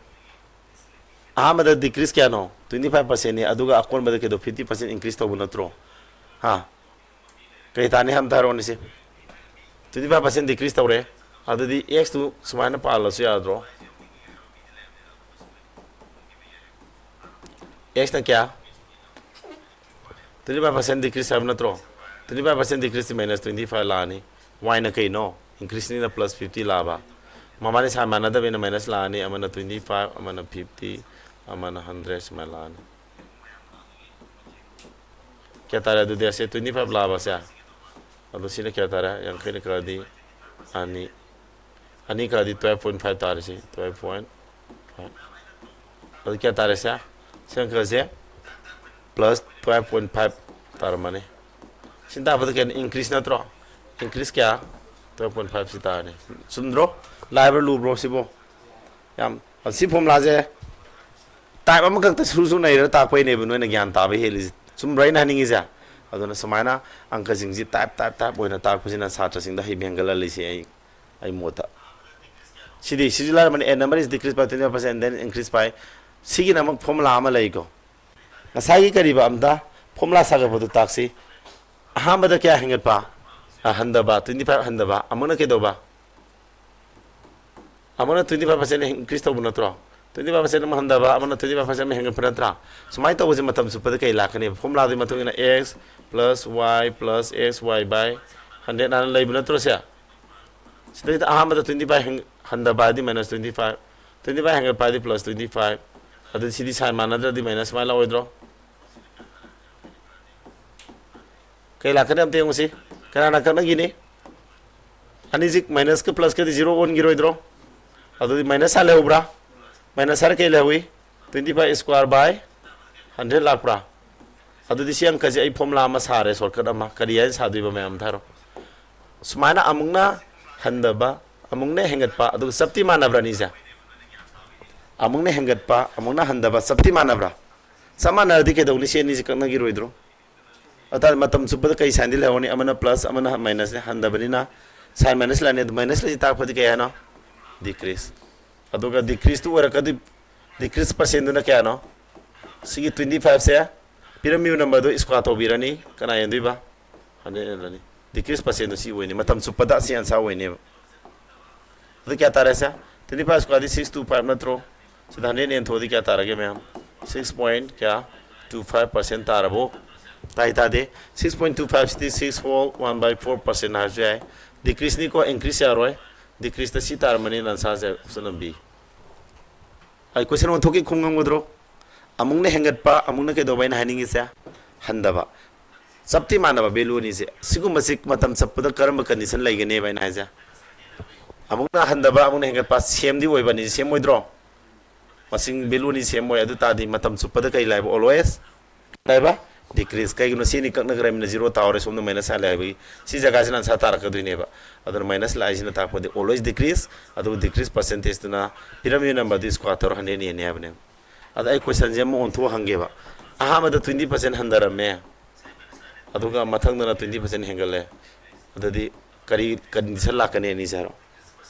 ꯑꯍꯥꯟꯕꯗ decrease ꯀꯌꯥꯅꯣ? Twenty five percent ꯅꯤ꯫ ꯑꯗꯨꯒ ꯑꯀꯣꯟꯕꯗ ꯀꯩꯗꯧ? Fifty percent increase ꯇꯧꯕ ꯅꯠꯇ꯭ꯔꯣ? ꯍꯥ? ꯀꯩ ꯇꯥꯅꯤ ꯑꯝꯇ ꯍꯥꯏꯔꯛꯑꯣꯅꯦ ꯁꯦ꯫ Twenty five percent decrease ꯇꯧꯔꯦ꯫ ꯑꯗꯨꯗꯤ x ꯇꯨ ꯁꯨꯃꯥꯏꯅ ꯄꯥꯜꯂꯁꯨ ꯌꯥꯗ꯭ꯔꯣ? X ꯅ ꯀꯌꯥ? Twenty five percent decrease ꯍꯥꯏꯕ ꯅꯠꯇ꯭ꯔꯣ? Twenty five percent decrease T minus twenty five ꯂꯥꯛꯑꯅꯤ꯫ Y ꯅ ꯀꯩꯅꯣ? Increase ꯅꯤꯅ plus fifty ꯂꯥꯛꯑꯕ꯫ ꯃꯕꯥꯅꯤ sign ꯃꯥꯟꯅꯗꯕꯅꯤꯅ minus ꯂꯥꯛꯑꯅꯤ꯫ ꯑꯃꯅ twenty five, ꯑꯃꯅ fifty, ꯑꯃꯅ hundred ꯁꯨꯃꯥꯏꯅ ꯂꯥꯛꯑꯅꯤ꯫ ꯀꯌꯥ ꯇꯥꯔꯦ ꯑꯗꯨꯗꯤ? ꯑꯁꯦ twenty five ꯂꯥꯛꯑꯕ ꯑꯁꯦ? ꯑꯗꯣ ꯁꯤꯅ ꯀꯌꯥ ꯇꯥꯔꯦ? ꯌꯥꯡꯈꯩꯅ ꯀꯛꯑꯗꯤ ꯑꯅꯤ꯫ ꯑꯅꯤ ꯀꯛꯑꯗꯤ twelve point five ꯇꯥꯔꯦ ꯁꯤ, twelve point five꯫ ꯑꯗꯨ ꯀꯌꯥ ꯇꯥꯔꯦ ꯁꯦ? ꯁꯤ ꯑꯪꯀꯁꯦ plus twelve point five ꯇꯥꯔꯝꯃꯅꯤ꯫ ꯁꯤ ꯇꯥꯕꯗ ꯀꯩꯅꯣ? Increase ꯅꯠꯇ꯭ꯔꯣ? Increase ꯀꯌꯥ? Twelve point five ꯁꯤ ꯇꯥꯔꯅꯤ꯫ ꯆꯨꯝꯗ꯭ꯔꯣ? ꯂꯥꯏꯕ꯭ꯔꯥ ꯂꯨꯕ꯭ꯔꯣ ꯁꯤꯕꯣ? ꯌꯥꯝ, ꯁꯤ formula ꯁꯦ type ꯑꯃꯈꯛꯇ ꯁꯨꯔ ꯁꯨꯔ ꯅꯩꯔꯒ ꯇꯥꯛꯄꯩꯅꯦꯕ ꯅꯣꯏꯅ ꯒ꯭ꯌꯥꯟ ꯇꯥꯕ ꯍꯦꯜꯂꯤꯁꯦ꯫ ꯆꯨꯝꯕ꯭ꯔꯥ ꯑꯩꯅ ꯍꯥꯏꯅꯤꯡꯉꯤꯁꯦ? ꯑꯗꯨꯅ ꯁꯨꯃꯥꯏꯅ ꯑꯪꯀꯁꯤꯡꯁꯤ type, type, type ꯑꯣꯏꯅ ꯇꯥꯛꯄꯁꯤꯅ ꯁꯥꯇ꯭ꯔꯁꯤꯡꯗ ꯍꯩꯕ ꯍꯦꯟꯒꯠꯍꯜꯂꯤꯁꯦ ꯑꯩ, ꯑꯩ ꯃꯣꯠꯇ꯫ ꯁꯤꯗꯤ, ꯁꯤꯁꯨ ꯂꯥꯏꯔꯕꯅꯤ꯫ A number is decreased by twenty five percent and then increased by, ꯁꯤꯒꯤꯅ ꯑꯃꯨꯛ formula ꯑꯃ ꯂꯩꯀꯣ꯫ ꯉꯁꯥꯏꯒꯤ ꯀꯔꯤꯕ ꯑꯝꯇ formula ꯁꯥꯒꯠꯄꯗꯨ ꯇꯥꯛꯁꯤ꯫ ꯑꯍꯥꯟꯕꯗ ꯀꯌꯥ ꯍꯦꯟꯒꯠꯄ? ꯑ, ꯍꯟꯊꯕ, twenty five ꯍꯟꯊꯕ꯫ ꯑꯃꯅ ꯀꯩꯗꯧꯕ? ꯑꯃꯅ twenty five percent increase ꯇꯧꯕ ꯅꯠꯇ꯭ꯔꯣ? Twenty five percent ꯑꯃ ꯍꯟꯊꯕ, ꯑꯃꯅ twenty five percent ꯑꯃ ꯍꯦꯟꯒꯠꯄ ꯅꯠꯇ꯭ꯔꯥ? ꯁꯨꯃꯥꯏꯅ ꯇꯧꯕꯁꯦ ꯃꯇꯝ ꯆꯨꯞꯄꯗ ꯀꯩ ꯂꯥꯛꯀꯅꯤ? Formula ꯗꯨꯒꯤ ꯃꯇꯨꯡ ꯏꯟꯅ x plus y plus x y by hundred ꯍꯥꯏꯅ ꯂꯩꯕ ꯅꯠꯇ꯭ꯔꯣ ꯁꯦ? ꯁꯤꯗꯩꯗ ꯑꯍꯥꯟꯕꯗ twenty five ꯍꯦꯟ-, ꯍꯟꯊꯕ ꯍꯥꯏꯗꯤ minus twenty five, Twenty five ꯍꯦꯟꯒꯠꯄ ꯍꯥꯏꯗꯤ plus twenty five꯫ ꯑꯗꯨ ꯁꯤꯗꯤ ꯁꯥꯏꯟ ꯃꯥꯟꯅꯗ꯭ꯔꯗꯤ ꯃꯥꯏꯅꯁ ꯁꯨꯃꯥꯏꯅ ꯂꯥꯛꯑꯣꯏꯗ꯭ꯔꯣ? ꯀꯩ ꯂꯥꯛꯀꯅꯤ ꯑꯝꯇ ꯌꯦꯡꯉꯨꯁꯤ꯫ ꯀꯅꯥꯅ ꯀꯛꯅꯈꯤꯅꯤ? ꯑꯅꯤꯁꯤ ꯃꯥꯏꯅꯁꯀ ꯄ꯭ꯂꯁꯀꯗꯤ ꯖꯤꯔꯣ ꯑꯣꯟꯈꯤꯔꯣꯏꯗ꯭ꯔꯣ? ꯑꯗꯨꯗꯤ ꯃꯥꯏꯅꯁ ꯁꯥꯏꯟ ꯂꯩꯍꯧꯕ꯭ꯔꯥ? ꯃꯥꯏꯅꯁ ꯁꯥꯏꯟ ꯀꯩ ꯂꯩꯍꯧꯏ? Twenty five square by hundred ꯂꯥꯛꯄ꯭ꯔꯥ? ꯑꯗꯨꯗꯤ ꯁꯤ ꯑꯪꯀꯁꯦ ꯑꯩ ꯐꯣꯔꯃꯨꯂꯥ ꯑꯃ ꯁꯥꯔꯦ, ꯁꯣꯔꯠꯀꯠ ꯑꯃ꯫ ꯀꯔꯤ ꯍꯥꯏꯅ ꯁꯥꯗꯣꯏꯕ ꯃꯌꯥꯝ ꯑꯝꯇ ꯍꯥꯏꯔꯣ꯫ ꯁꯨꯃꯥꯏꯅ ꯑꯃꯨꯛꯅ ꯍꯟꯊꯕ, ꯑꯃꯨꯛꯅ ꯍꯦꯟꯒꯠꯄ, ꯑꯗꯨꯒ ꯆꯞꯇꯤ ꯃꯥꯟꯅꯕ꯭ꯔꯥ ꯑꯅꯤꯁꯦ? ꯑꯃꯨꯛꯅ ꯍꯦꯟꯒꯠꯄ, ꯑꯃꯨꯛꯅ ꯍꯟꯊꯕ, ꯆꯞꯇꯤ ꯃꯥꯟꯅꯕ꯭ꯔꯥ? ꯆꯞ ꯃꯥꯟꯅꯔꯗꯤ ꯀꯩꯗꯧꯅꯤ? ꯁꯤ ꯑꯅꯤꯁꯦ ꯀꯛꯅꯈꯤꯔꯣꯏꯗ꯭ꯔꯣ? ꯑꯗꯨ ꯃꯇꯝ ꯆꯨꯞꯄꯗ ꯀꯩ ꯁꯥꯏꯟꯗꯤ ꯂꯩꯍꯧꯅꯤ? ꯑꯃꯅ ꯄ꯭ꯂꯁ, ꯑꯃꯅ ꯃꯥꯏꯅꯁꯅꯦ, ꯍꯟꯊꯕꯅꯤꯅ ꯁꯥꯏꯟ ꯃꯥꯏꯅꯁ ꯂꯥꯛꯑꯅꯤ꯫ ꯑꯗꯨ ꯃꯥꯏꯅꯁ ꯂꯩꯁꯤ ꯇꯥꯛꯄꯗꯤ ꯀꯩ ꯍꯥꯏꯅꯣ? ꯗꯤꯀ꯭ꯔꯤꯁ꯫ ꯑꯗꯨꯒ ꯗꯤꯀ꯭ꯔꯤꯁꯇꯨ ꯑꯣꯏꯔꯛꯀꯗꯣꯏ, ꯗꯤꯀ꯭ꯔꯤꯁ ꯄꯥꯔꯁꯦꯟꯗꯨꯅ ꯀꯌꯥꯅꯣ? ꯁꯤꯒꯤ twenty five ꯁꯦ ꯄꯤꯔꯝꯃꯤꯕ ꯅꯝꯕꯔꯗꯣ ꯁ꯭ꯀ꯭ꯋꯥꯔ ꯇꯧꯕꯤꯔꯅꯤ꯫ ꯀꯅꯥ ꯍꯦꯟꯗꯣꯏꯕ? ꯍꯟꯗ꯭ꯔꯦꯠ ꯍꯦꯟꯗꯣꯏꯅꯤ꯫ ꯗꯤꯀ꯭ꯔꯤꯁ ꯄꯥꯔꯁꯦꯟꯗꯣ ꯁꯤ ꯑꯣꯏꯅꯤ, ꯃꯇꯝ ꯆꯨꯞꯄꯗ ꯁꯤ ꯑꯟꯁꯥꯔ ꯑꯣꯏꯅꯦꯕ꯫ ꯑꯗꯨ ꯀꯌꯥ ꯇꯥꯔꯦ ꯁꯦ? Twenty five square ꯗꯤ six two five ꯅꯠꯇ꯭ꯔꯣ? ꯁꯤꯗ ꯍꯟꯗ꯭ꯔꯦꯠ ꯌꯦꯟꯊꯣꯛꯑꯗꯤ ꯀꯌꯥ ꯇꯥꯔꯒꯦ ꯃꯌꯥꯝ? Six point ꯀꯌꯥ? Two five percent ꯇꯥꯔꯕꯣ? ꯇꯥꯏ ꯇꯥꯗꯦ? Six point two five CD six whole one by four percent ꯍꯥꯏꯔꯁꯨ ꯌꯥꯏ꯫ ꯗꯤꯀ꯭ꯔꯤꯁꯅꯤꯀꯣ, ꯏꯟꯀ꯭ꯔꯤꯁ ꯌꯥꯔꯣꯏ꯫ ꯗꯤꯀ꯭ꯔꯤꯁꯇ ꯁꯤ ꯇꯥꯔꯝꯃꯅꯤꯅ ꯑꯟꯁꯥꯔꯁꯦ option number B꯫ ꯑꯩ question ꯑꯣꯟꯊꯣꯛꯀꯤ ꯈꯨꯝ ꯉꯝꯒꯗ꯭ꯔꯣ? ꯑꯃꯨꯛꯅ ꯍꯦꯟꯒꯠꯄ, ꯑꯃꯨꯛꯅ ꯀꯩꯗꯧꯕ ꯑꯩꯅ ꯍꯥꯏꯅꯤꯡꯉꯤꯁꯦ? ꯍꯟꯊꯕ꯫ ꯆꯞꯇꯤ ꯃꯥꯟꯅꯕ value ꯑꯅꯤꯁꯦ꯫ ꯁꯤꯒꯨꯝꯕꯁꯤ ꯃꯇꯝ ꯆꯠꯄꯗ ꯀꯔꯝꯕ condition ꯂꯩꯒꯅꯦꯕ ꯑꯩꯅ ꯍꯥꯏꯁꯦ? ꯑꯃꯨꯛꯅ ꯍꯟꯊꯕ, ꯑꯃꯨꯛꯅ ꯍꯦꯟꯒꯠꯄ, sameꯗꯤ ꯑꯣꯏꯕ ꯑꯅꯤꯁꯦ, same ꯑꯣꯏꯗ꯭ꯔꯣ? ꯃꯁꯤꯡ value ꯑꯅꯤ same ꯑꯣꯏ꯫ ꯑꯗꯨ ꯇꯥꯔꯗꯤ ꯃꯇꯝ ꯆꯨꯞꯄꯗ ꯀꯩ ꯂꯥꯛꯑꯦꯕ? Always ꯀꯩ ꯂꯥꯛꯑꯦꯕ? Decrease꯫ ꯀꯩꯒꯤꯅꯣ? ꯁꯤ ꯑꯅꯤ ꯀꯛꯅꯈ꯭ꯔꯕꯅꯤꯅ zero ꯇꯥꯍꯧꯔꯦ, ꯁꯣꯝꯗ minus sign ꯂꯥꯛꯑꯦꯕ꯫ ꯁꯤ ꯖꯒꯥꯁꯤꯅ answer ꯇꯥꯔꯛꯀꯗꯣꯏꯅꯦꯕ꯫ ꯑꯗꯨꯅ minus ꯂꯥꯛꯏꯁꯤꯅ ꯇꯥꯛꯄꯗꯤ always decrease, ꯑꯗꯨꯒ decrease percentageꯇꯨꯅ ꯄꯤꯔꯝꯃꯤꯕ numberꯗꯨ square ꯇꯧꯔ hundred ꯍꯦꯟꯅꯤ ꯍꯥꯏꯕꯅꯦꯕ꯫ ꯑꯗ ꯑꯩ questionꯁꯦ ꯑꯃ ꯑꯣꯟꯊꯣꯛꯑ ꯍꯪꯒꯦꯕ꯫ ꯑꯍꯥꯟꯕꯗ twenty percent ꯍꯟꯊꯔꯝꯃꯦ, ꯑꯗꯨꯒ ꯃꯊꯪꯗꯅ twenty percent ꯍꯦꯟꯒꯠꯂꯦ꯫ ꯑꯗꯨꯗꯤ ꯀꯔꯤ condition ꯂꯥꯛꯀꯅꯤ ꯑꯅꯤꯁꯦ ꯍꯥꯏꯔꯣ?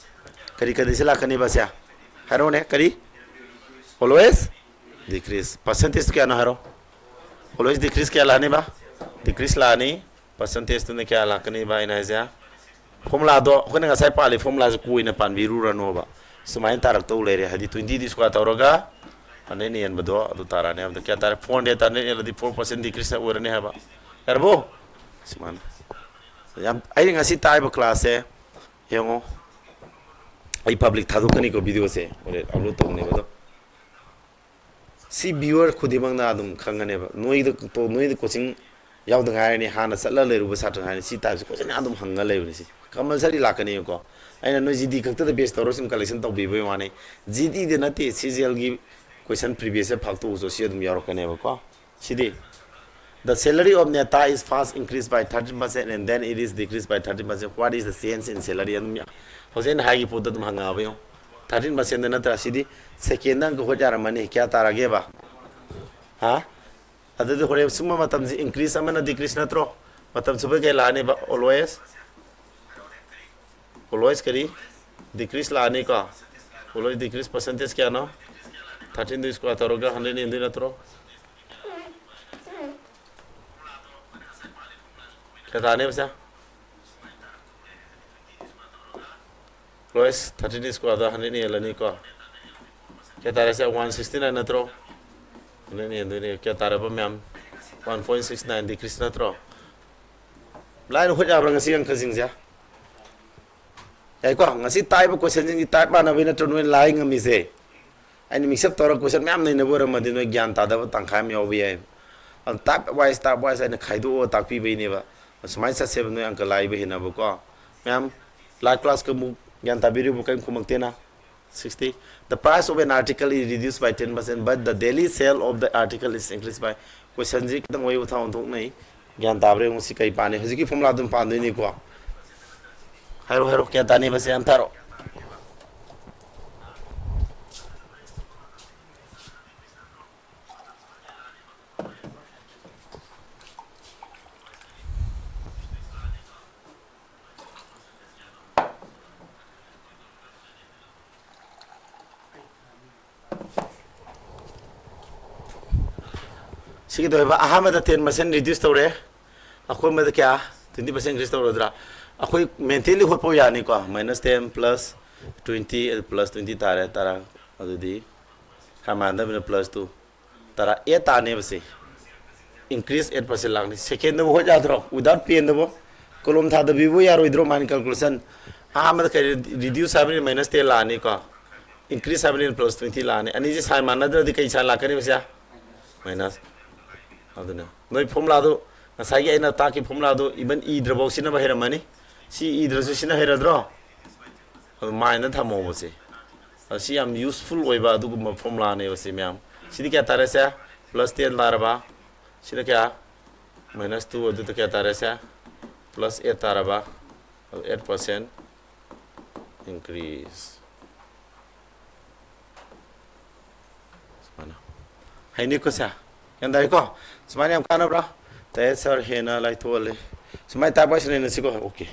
ꯀꯔꯤ condition ꯂꯥꯛꯀꯅꯤꯕ ꯁꯦ? ꯍꯥꯏꯔꯛꯑꯣꯅꯦ, ꯀꯔꯤ? Always decrease꯫ Percentage ꯀꯌꯥꯅꯣ ꯍꯥꯏꯔꯣ? Always decrease ꯀꯌꯥ ꯂꯥꯛꯑꯅꯤꯕ? Decrease ꯂꯥꯛꯑꯅꯤ꯫ Percentageꯇꯨꯅ ꯀꯌꯥ ꯂꯥꯛꯀꯅꯤꯕ ꯑꯩꯅ ꯍꯥꯏꯁꯦ? Formulaꯗꯣ ꯑꯩꯈꯣꯏꯅ ꯉꯁꯥꯏ ꯄꯥꯜꯂꯤ formulaꯁꯦ ꯀꯣꯏꯅ ꯄꯥꯟꯕꯤꯔꯨꯔꯅꯣꯕ꯫ ꯁꯨꯃꯥꯏꯅ ꯇꯥꯔꯛꯇꯧ ꯂꯩꯔꯦ꯫ ꯍꯥꯏꯗꯤ twentyꯗꯤ square ꯇꯧꯔꯒ hundred ꯌꯦꯟꯕꯗꯣ ꯑꯗꯨ ꯇꯥꯔꯛꯑꯅꯤ ꯍꯥꯏꯕꯗ ꯀꯌꯥ ꯇꯥꯔꯦ? Four hundred, hundred ꯌꯦꯜꯂꯗꯤ four percent decrease ꯑꯣꯏꯔꯅꯤ ꯍꯥꯏꯕ꯫ ꯌꯥꯔꯕꯣ? ꯁꯨꯃꯥꯏꯅ꯫ ꯌꯥꯝ, ꯑꯩꯅ ꯉꯁꯤ ꯇꯥꯛꯏꯕ classꯁꯦ ꯌꯦꯡꯉꯣ꯫ ꯑꯩ ꯄꯕ꯭ꯂꯤꯛ ꯊꯥꯗꯣꯛꯀꯅꯤꯀꯣ, ꯚꯤꯗꯤꯑꯣꯁꯦ ꯍꯣꯔꯦꯟ ꯑꯞꯂꯣꯗ ꯇꯧꯒꯅꯦꯕ꯫ ꯑꯗꯣ ꯁꯤ ꯚ꯭ꯌꯨꯋꯔ ꯈꯨꯗꯤꯡꯃꯛꯅ ꯑꯗꯨꯝ ꯈꯪꯒꯅꯦꯕ꯫ ꯅꯣꯏꯗ ꯇꯣ-, ꯅꯣꯏꯗ ꯀꯣꯆꯤꯡ ꯌꯥꯎꯗ ꯉꯥꯏꯔꯅꯤ, ꯍꯥꯟꯅ ꯆꯠꯂ ꯂꯩꯔꯨꯕ ꯁꯥꯇ꯭ꯔ ꯍꯥꯏꯅ ꯁꯤ ꯇꯥꯏꯞꯁꯦ ꯀꯣꯏꯁꯟ ꯑꯗꯨꯝ ꯍꯪꯉ ꯂꯩꯕꯅꯤ꯫ ꯁꯤ ꯀꯝꯄꯜꯁꯔꯤ ꯂꯥꯛꯀꯅꯦꯕꯀꯣ꯫ ꯑꯩꯅ ꯅꯣꯏ ꯖꯤ ꯗꯤ ꯈꯛꯇꯗ ꯕꯦꯁ ꯇꯧꯔꯒ ꯁꯨꯝ ꯀꯂꯦꯛꯁꯟ ꯇꯧꯕꯤꯕꯒꯤ ꯋꯥꯅꯤ꯫ ꯖꯤ ꯗꯤꯗ ꯅꯠꯇꯦ, ꯁꯤ ꯖꯤ ꯑꯦꯜꯒꯤ ꯀꯣꯏꯁꯟ ꯄ꯭ꯔꯤꯚꯤꯌꯁꯁꯦ ꯐꯥꯛꯇꯣꯛꯎꯁꯨ ꯁꯤ ꯑꯗꯨꯝ ꯌꯥꯎꯔꯛꯀꯅꯦꯕꯀꯣ꯫ ꯁꯤꯗꯤ, "The salary of Neta is first increased by thirteen percent and then it is decreased by thirteen percent. What is the change in salary?" ꯑꯗꯨꯝ ꯌꯥ-, ꯍꯧꯖꯤꯛ ꯑꯩꯅ ꯍꯥꯏꯈꯤꯕ ꯄꯣꯠꯇꯣ ꯑꯗꯨꯝ ꯍꯪꯉꯛꯑꯕ ꯌꯦꯡꯉꯣ꯫ ꯊꯥꯔꯇꯤꯟ ꯄꯥꯔꯁꯦꯟꯗ ꯅꯠꯇ꯭ꯔꯥ? ꯁꯤꯗꯤ ꯁꯦꯀꯦꯟꯗ ꯑꯪꯀ ꯍꯣꯠ ꯌꯥꯔꯝꯃꯅꯤ꯫ ꯀꯌꯥ ꯇꯥꯔꯒꯦꯕ? ꯍꯥ? ꯑꯗꯨꯗꯤ ꯍꯣꯔꯦꯟ ꯁꯨꯝꯕ ꯃꯇꯝꯁꯤ ꯏꯟꯀ꯭ꯔꯤꯁ ꯑꯃꯅ ꯗꯤꯀ꯭ꯔꯤꯁ ꯅꯠꯇ꯭ꯔꯣ? ꯃꯇꯝ ꯁꯨꯕꯩ ꯀꯩ ꯂꯥꯛꯑꯅꯦꯕ? ꯑꯣꯜꯋꯦꯁ, ꯑꯣꯜꯋꯦꯁ ꯀꯔꯤ? ꯗꯤꯀ꯭ꯔꯤꯁ ꯂꯥꯛꯑꯅꯤꯀꯣ꯫ ꯑꯣꯜꯋꯦꯁ ꯗꯤꯀ꯭ꯔꯤꯁ ꯄꯥꯔꯁꯦꯟꯇꯦꯖ ꯀꯌꯥꯅꯣ? ꯊꯥꯔꯇꯤꯟꯗꯨ ꯁ꯭ꯀ꯭ꯋꯥꯔ ꯇꯧꯔꯒ ꯍꯟꯗ꯭ꯔꯦꯠꯅ ꯌꯦꯟꯗꯣꯏ ꯅꯠꯇ꯭ꯔꯣ? ꯀꯌꯥ ꯇꯥꯅꯦꯕ ꯁꯦ? ꯂꯣꯏꯁ, ꯊꯥꯔꯇꯤꯟ ꯁ꯭ꯀ꯭ꯋꯥꯔꯗ ꯍꯟꯗ꯭ꯔꯦꯠꯅ ꯌꯦꯜꯂꯅꯤꯀꯣ꯫ ꯀꯌꯥ ꯇꯥꯔꯦ ꯁꯦ? ꯋꯥꯟ ꯁꯤꯛꯁꯇꯤ ꯅꯥꯏꯟ ꯅꯠꯇ꯭ꯔꯣ? ꯍꯟꯗ꯭ꯔꯦꯠꯅ ꯌꯦꯟꯗꯣꯏꯅꯦ꯫ ꯀꯌꯥ ꯇꯥꯔꯕ ꯃꯌꯥꯝ? One point six nine decrease ꯅꯠꯇ꯭ꯔꯣ? ꯂꯥꯏꯅ ꯍꯣꯠ ꯌꯥꯕ꯭ꯔꯥ ꯉꯁꯤ ꯑꯪꯀꯁꯤꯡꯁꯦ? ꯌꯥꯏꯀꯣ? ꯉꯁꯤ ꯇꯥꯛꯏꯕ ꯀꯣꯏꯁꯟꯁꯤꯡꯁꯤ ꯇꯥꯏꯞ ꯃꯥꯟꯅꯕꯩ ꯅꯠꯇ꯭ꯔꯣ ꯅꯣꯏ ꯂꯥꯏ ꯉꯝꯃꯤꯁꯦ? ꯑꯩꯅ ꯃꯤꯛꯁ ꯑꯞ ꯇꯧꯔꯒ ꯀꯣꯏꯁꯟ ꯃꯌꯥꯝ ꯅꯩꯅꯕ ꯑꯣꯏꯔꯝꯃꯗꯤ ꯅꯣꯏ ꯒ꯭ꯌꯥꯟ ꯇꯥꯗꯕ ꯇꯪꯈꯥꯏ ꯑꯃ ꯌꯥꯎꯕ ꯌꯥꯏ꯫ ꯑꯗꯨ ꯇꯥꯏꯞ ꯋꯥꯏꯁ, ꯇꯥꯏꯞ ꯋꯥꯏꯁ ꯑꯩꯅ ꯈꯥꯏꯗꯣꯛꯑꯒ ꯇꯥꯛꯄꯤꯕꯩꯅꯦꯕ꯫ ꯁꯨꯃꯥꯏꯅ ꯆꯠꯁꯦꯕ ꯅꯣꯏ ꯑꯪꯀ ꯂꯥꯏꯕ ꯍꯦꯟꯅꯕꯀꯣ꯫ ꯃꯌꯥꯝ ꯂꯥꯏꯐ ꯀ꯭ꯂꯥꯁꯀ ꯑꯃꯨꯛ ꯒ꯭ꯌꯥꯟ ꯇꯥꯕꯤꯔꯤꯕ ꯀꯔꯤꯝ ꯈꯨꯝꯃꯛꯇꯦꯅ? Sixty. The price of an article is reduced by ten percent, but the daily sale of the article is increased by, ꯀꯣꯏꯁꯟꯁꯤ ꯈꯤꯇꯪ ꯑꯣꯏꯕ ꯊꯥ ꯑꯣꯟꯊꯣꯛꯅꯩ꯫ ꯒ꯭ꯌꯥꯟ ꯇꯥꯕ꯭ꯔꯥ ꯌꯦꯡꯉꯨ, ꯁꯤ ꯀꯩ ꯄꯥꯅꯤ? ꯍꯧꯖꯤꯛꯀꯤ ꯐꯣꯔꯃꯨꯂꯥ ꯑꯗꯨꯝ ꯄꯥꯟꯗꯣꯏꯅꯤꯀꯣ꯫ ꯍꯥꯏꯔꯣ, ꯍꯥꯏꯔꯣ, ꯀꯌꯥ ꯇꯥꯅꯤꯕ? ꯁꯦ ꯌꯥꯝ ꯊꯥꯔꯣ꯫ ꯁꯤꯒꯤꯗ ꯑꯣꯏꯕ ꯑꯍꯥꯟꯕꯗ ꯇꯦꯟ ꯄꯥꯔꯁꯦꯟ ꯔꯤꯗ꯭ꯌꯨꯁ ꯇꯧꯔꯦ꯫ ꯑꯀꯣꯟꯕꯗ ꯀꯌꯥ? ꯇ꯭ꯋꯦꯟꯇꯤ ꯄꯥꯔꯁꯦꯟ ꯏꯟꯀ꯭ꯔꯤꯁ ꯇꯧꯔꯗ꯭ꯔꯥ? ꯑꯩꯈꯣꯏ ꯃꯦꯟꯇꯦꯟꯂꯤ ꯍꯣꯠꯄ ꯌꯥꯅꯤꯀꯣ꯫ Minus ten plus twenty, plus twenty ꯇꯥꯔꯦ, ꯇꯔꯥ꯫ ꯑꯗꯨꯗꯤ ꯈꯔ ꯃꯥꯟꯅꯗꯕꯅꯤꯅ ꯄ꯭ꯂꯁ ꯇꯨ꯫ ꯇꯔꯥ ꯑꯦꯠ ꯇꯥꯅꯦꯕ ꯁꯤ꯫ ꯏꯟꯀ꯭ꯔꯤꯁ ꯑꯦꯠ ꯄꯥꯔꯁꯦꯟ ꯂꯥꯛꯅꯤ꯫ ꯁꯦꯀꯦꯟꯗꯕꯨ ꯍꯣꯠ ꯌꯥꯗ꯭ꯔꯣ? ꯋꯤꯗꯥꯎꯠ ꯄꯦꯟꯗꯕꯨ? ꯀꯣꯂꯣꯝ ꯊꯥꯗꯕꯤꯕꯨ ꯌꯥꯔꯣꯏꯗ꯭ꯔꯣ? Main calculation. ꯑꯍꯥꯟꯕꯗ ꯀꯔꯤ reduce ꯍꯥꯏꯕꯅꯤꯅ minus ten ꯂꯥꯛꯑꯅꯤꯀꯣ, increase ꯍꯥꯏꯕꯅꯤꯅ plus twenty ꯂꯥꯛꯑꯅꯤ꯫ ꯑꯅꯤꯁꯦ sign ꯃꯥꯟꯅꯗ꯭ꯔꯗꯤ ꯀꯩ sign ꯂꯥꯛꯀꯅꯤ ꯃꯁꯦ? Minus꯫ ꯑꯗꯨꯅ ꯅꯣꯏ formulaꯗꯨ, ꯉꯁꯥꯏꯒꯤ ꯑꯩꯅ ꯇꯥꯛꯈꯤ formulaꯗꯨ even ꯏꯗ꯭ꯔꯐꯥꯎ ꯁꯤꯟꯅꯕ ꯍꯩꯔꯝꯃꯅꯤ꯫ ꯁꯤ ꯏꯗ꯭ꯔꯁꯨ ꯁꯤꯟꯅ ꯍꯩꯔꯗ꯭ꯔꯣ? ꯑꯗꯨ mindꯗ ꯊꯝꯍꯧꯕꯁꯦ꯫ ꯑꯗꯨ ꯁꯤ ꯌꯥꯝ useful ꯑꯣꯏꯕ ꯑꯗꯨꯒꯨꯝꯕ formulaꯅꯦꯕ ꯁꯤ ꯃꯌꯥꯝ꯫ ꯁꯤꯗꯤ ꯀꯌꯥ ꯇꯥꯔꯦ ꯁꯦ? Plus ten ꯇꯥꯔꯕ꯫ ꯁꯤꯅ ꯀꯌꯥ? Minus two꯫ ꯑꯗꯨꯗ ꯀꯌꯥ ꯇꯥꯔꯦ ꯁꯦ? Plus eight ꯇꯥꯔꯕ꯫ ꯑꯗꯨ eight percent increase꯫ ꯁꯨꯃꯥꯏꯅ꯫ ꯍꯩꯅꯤꯀꯣ ꯁꯦ? ꯒ꯭ꯌꯥꯟ ꯇꯥꯏꯀꯣ? ꯁꯨꯃꯥꯏꯅ ꯌꯥꯝ ꯀꯥꯟꯅꯕ꯭ꯔꯥ? ꯇꯥꯏꯌꯦ sir, ꯍꯦꯟꯅ ꯂꯥꯏꯊꯣꯛꯍꯜꯂꯦ꯫ ꯁꯨꯃꯥꯏꯅ ꯇꯥꯛꯄ ꯍꯥꯏꯁꯤꯅ ꯍꯦꯟꯅ ꯁꯤꯀꯣ? Okay꯫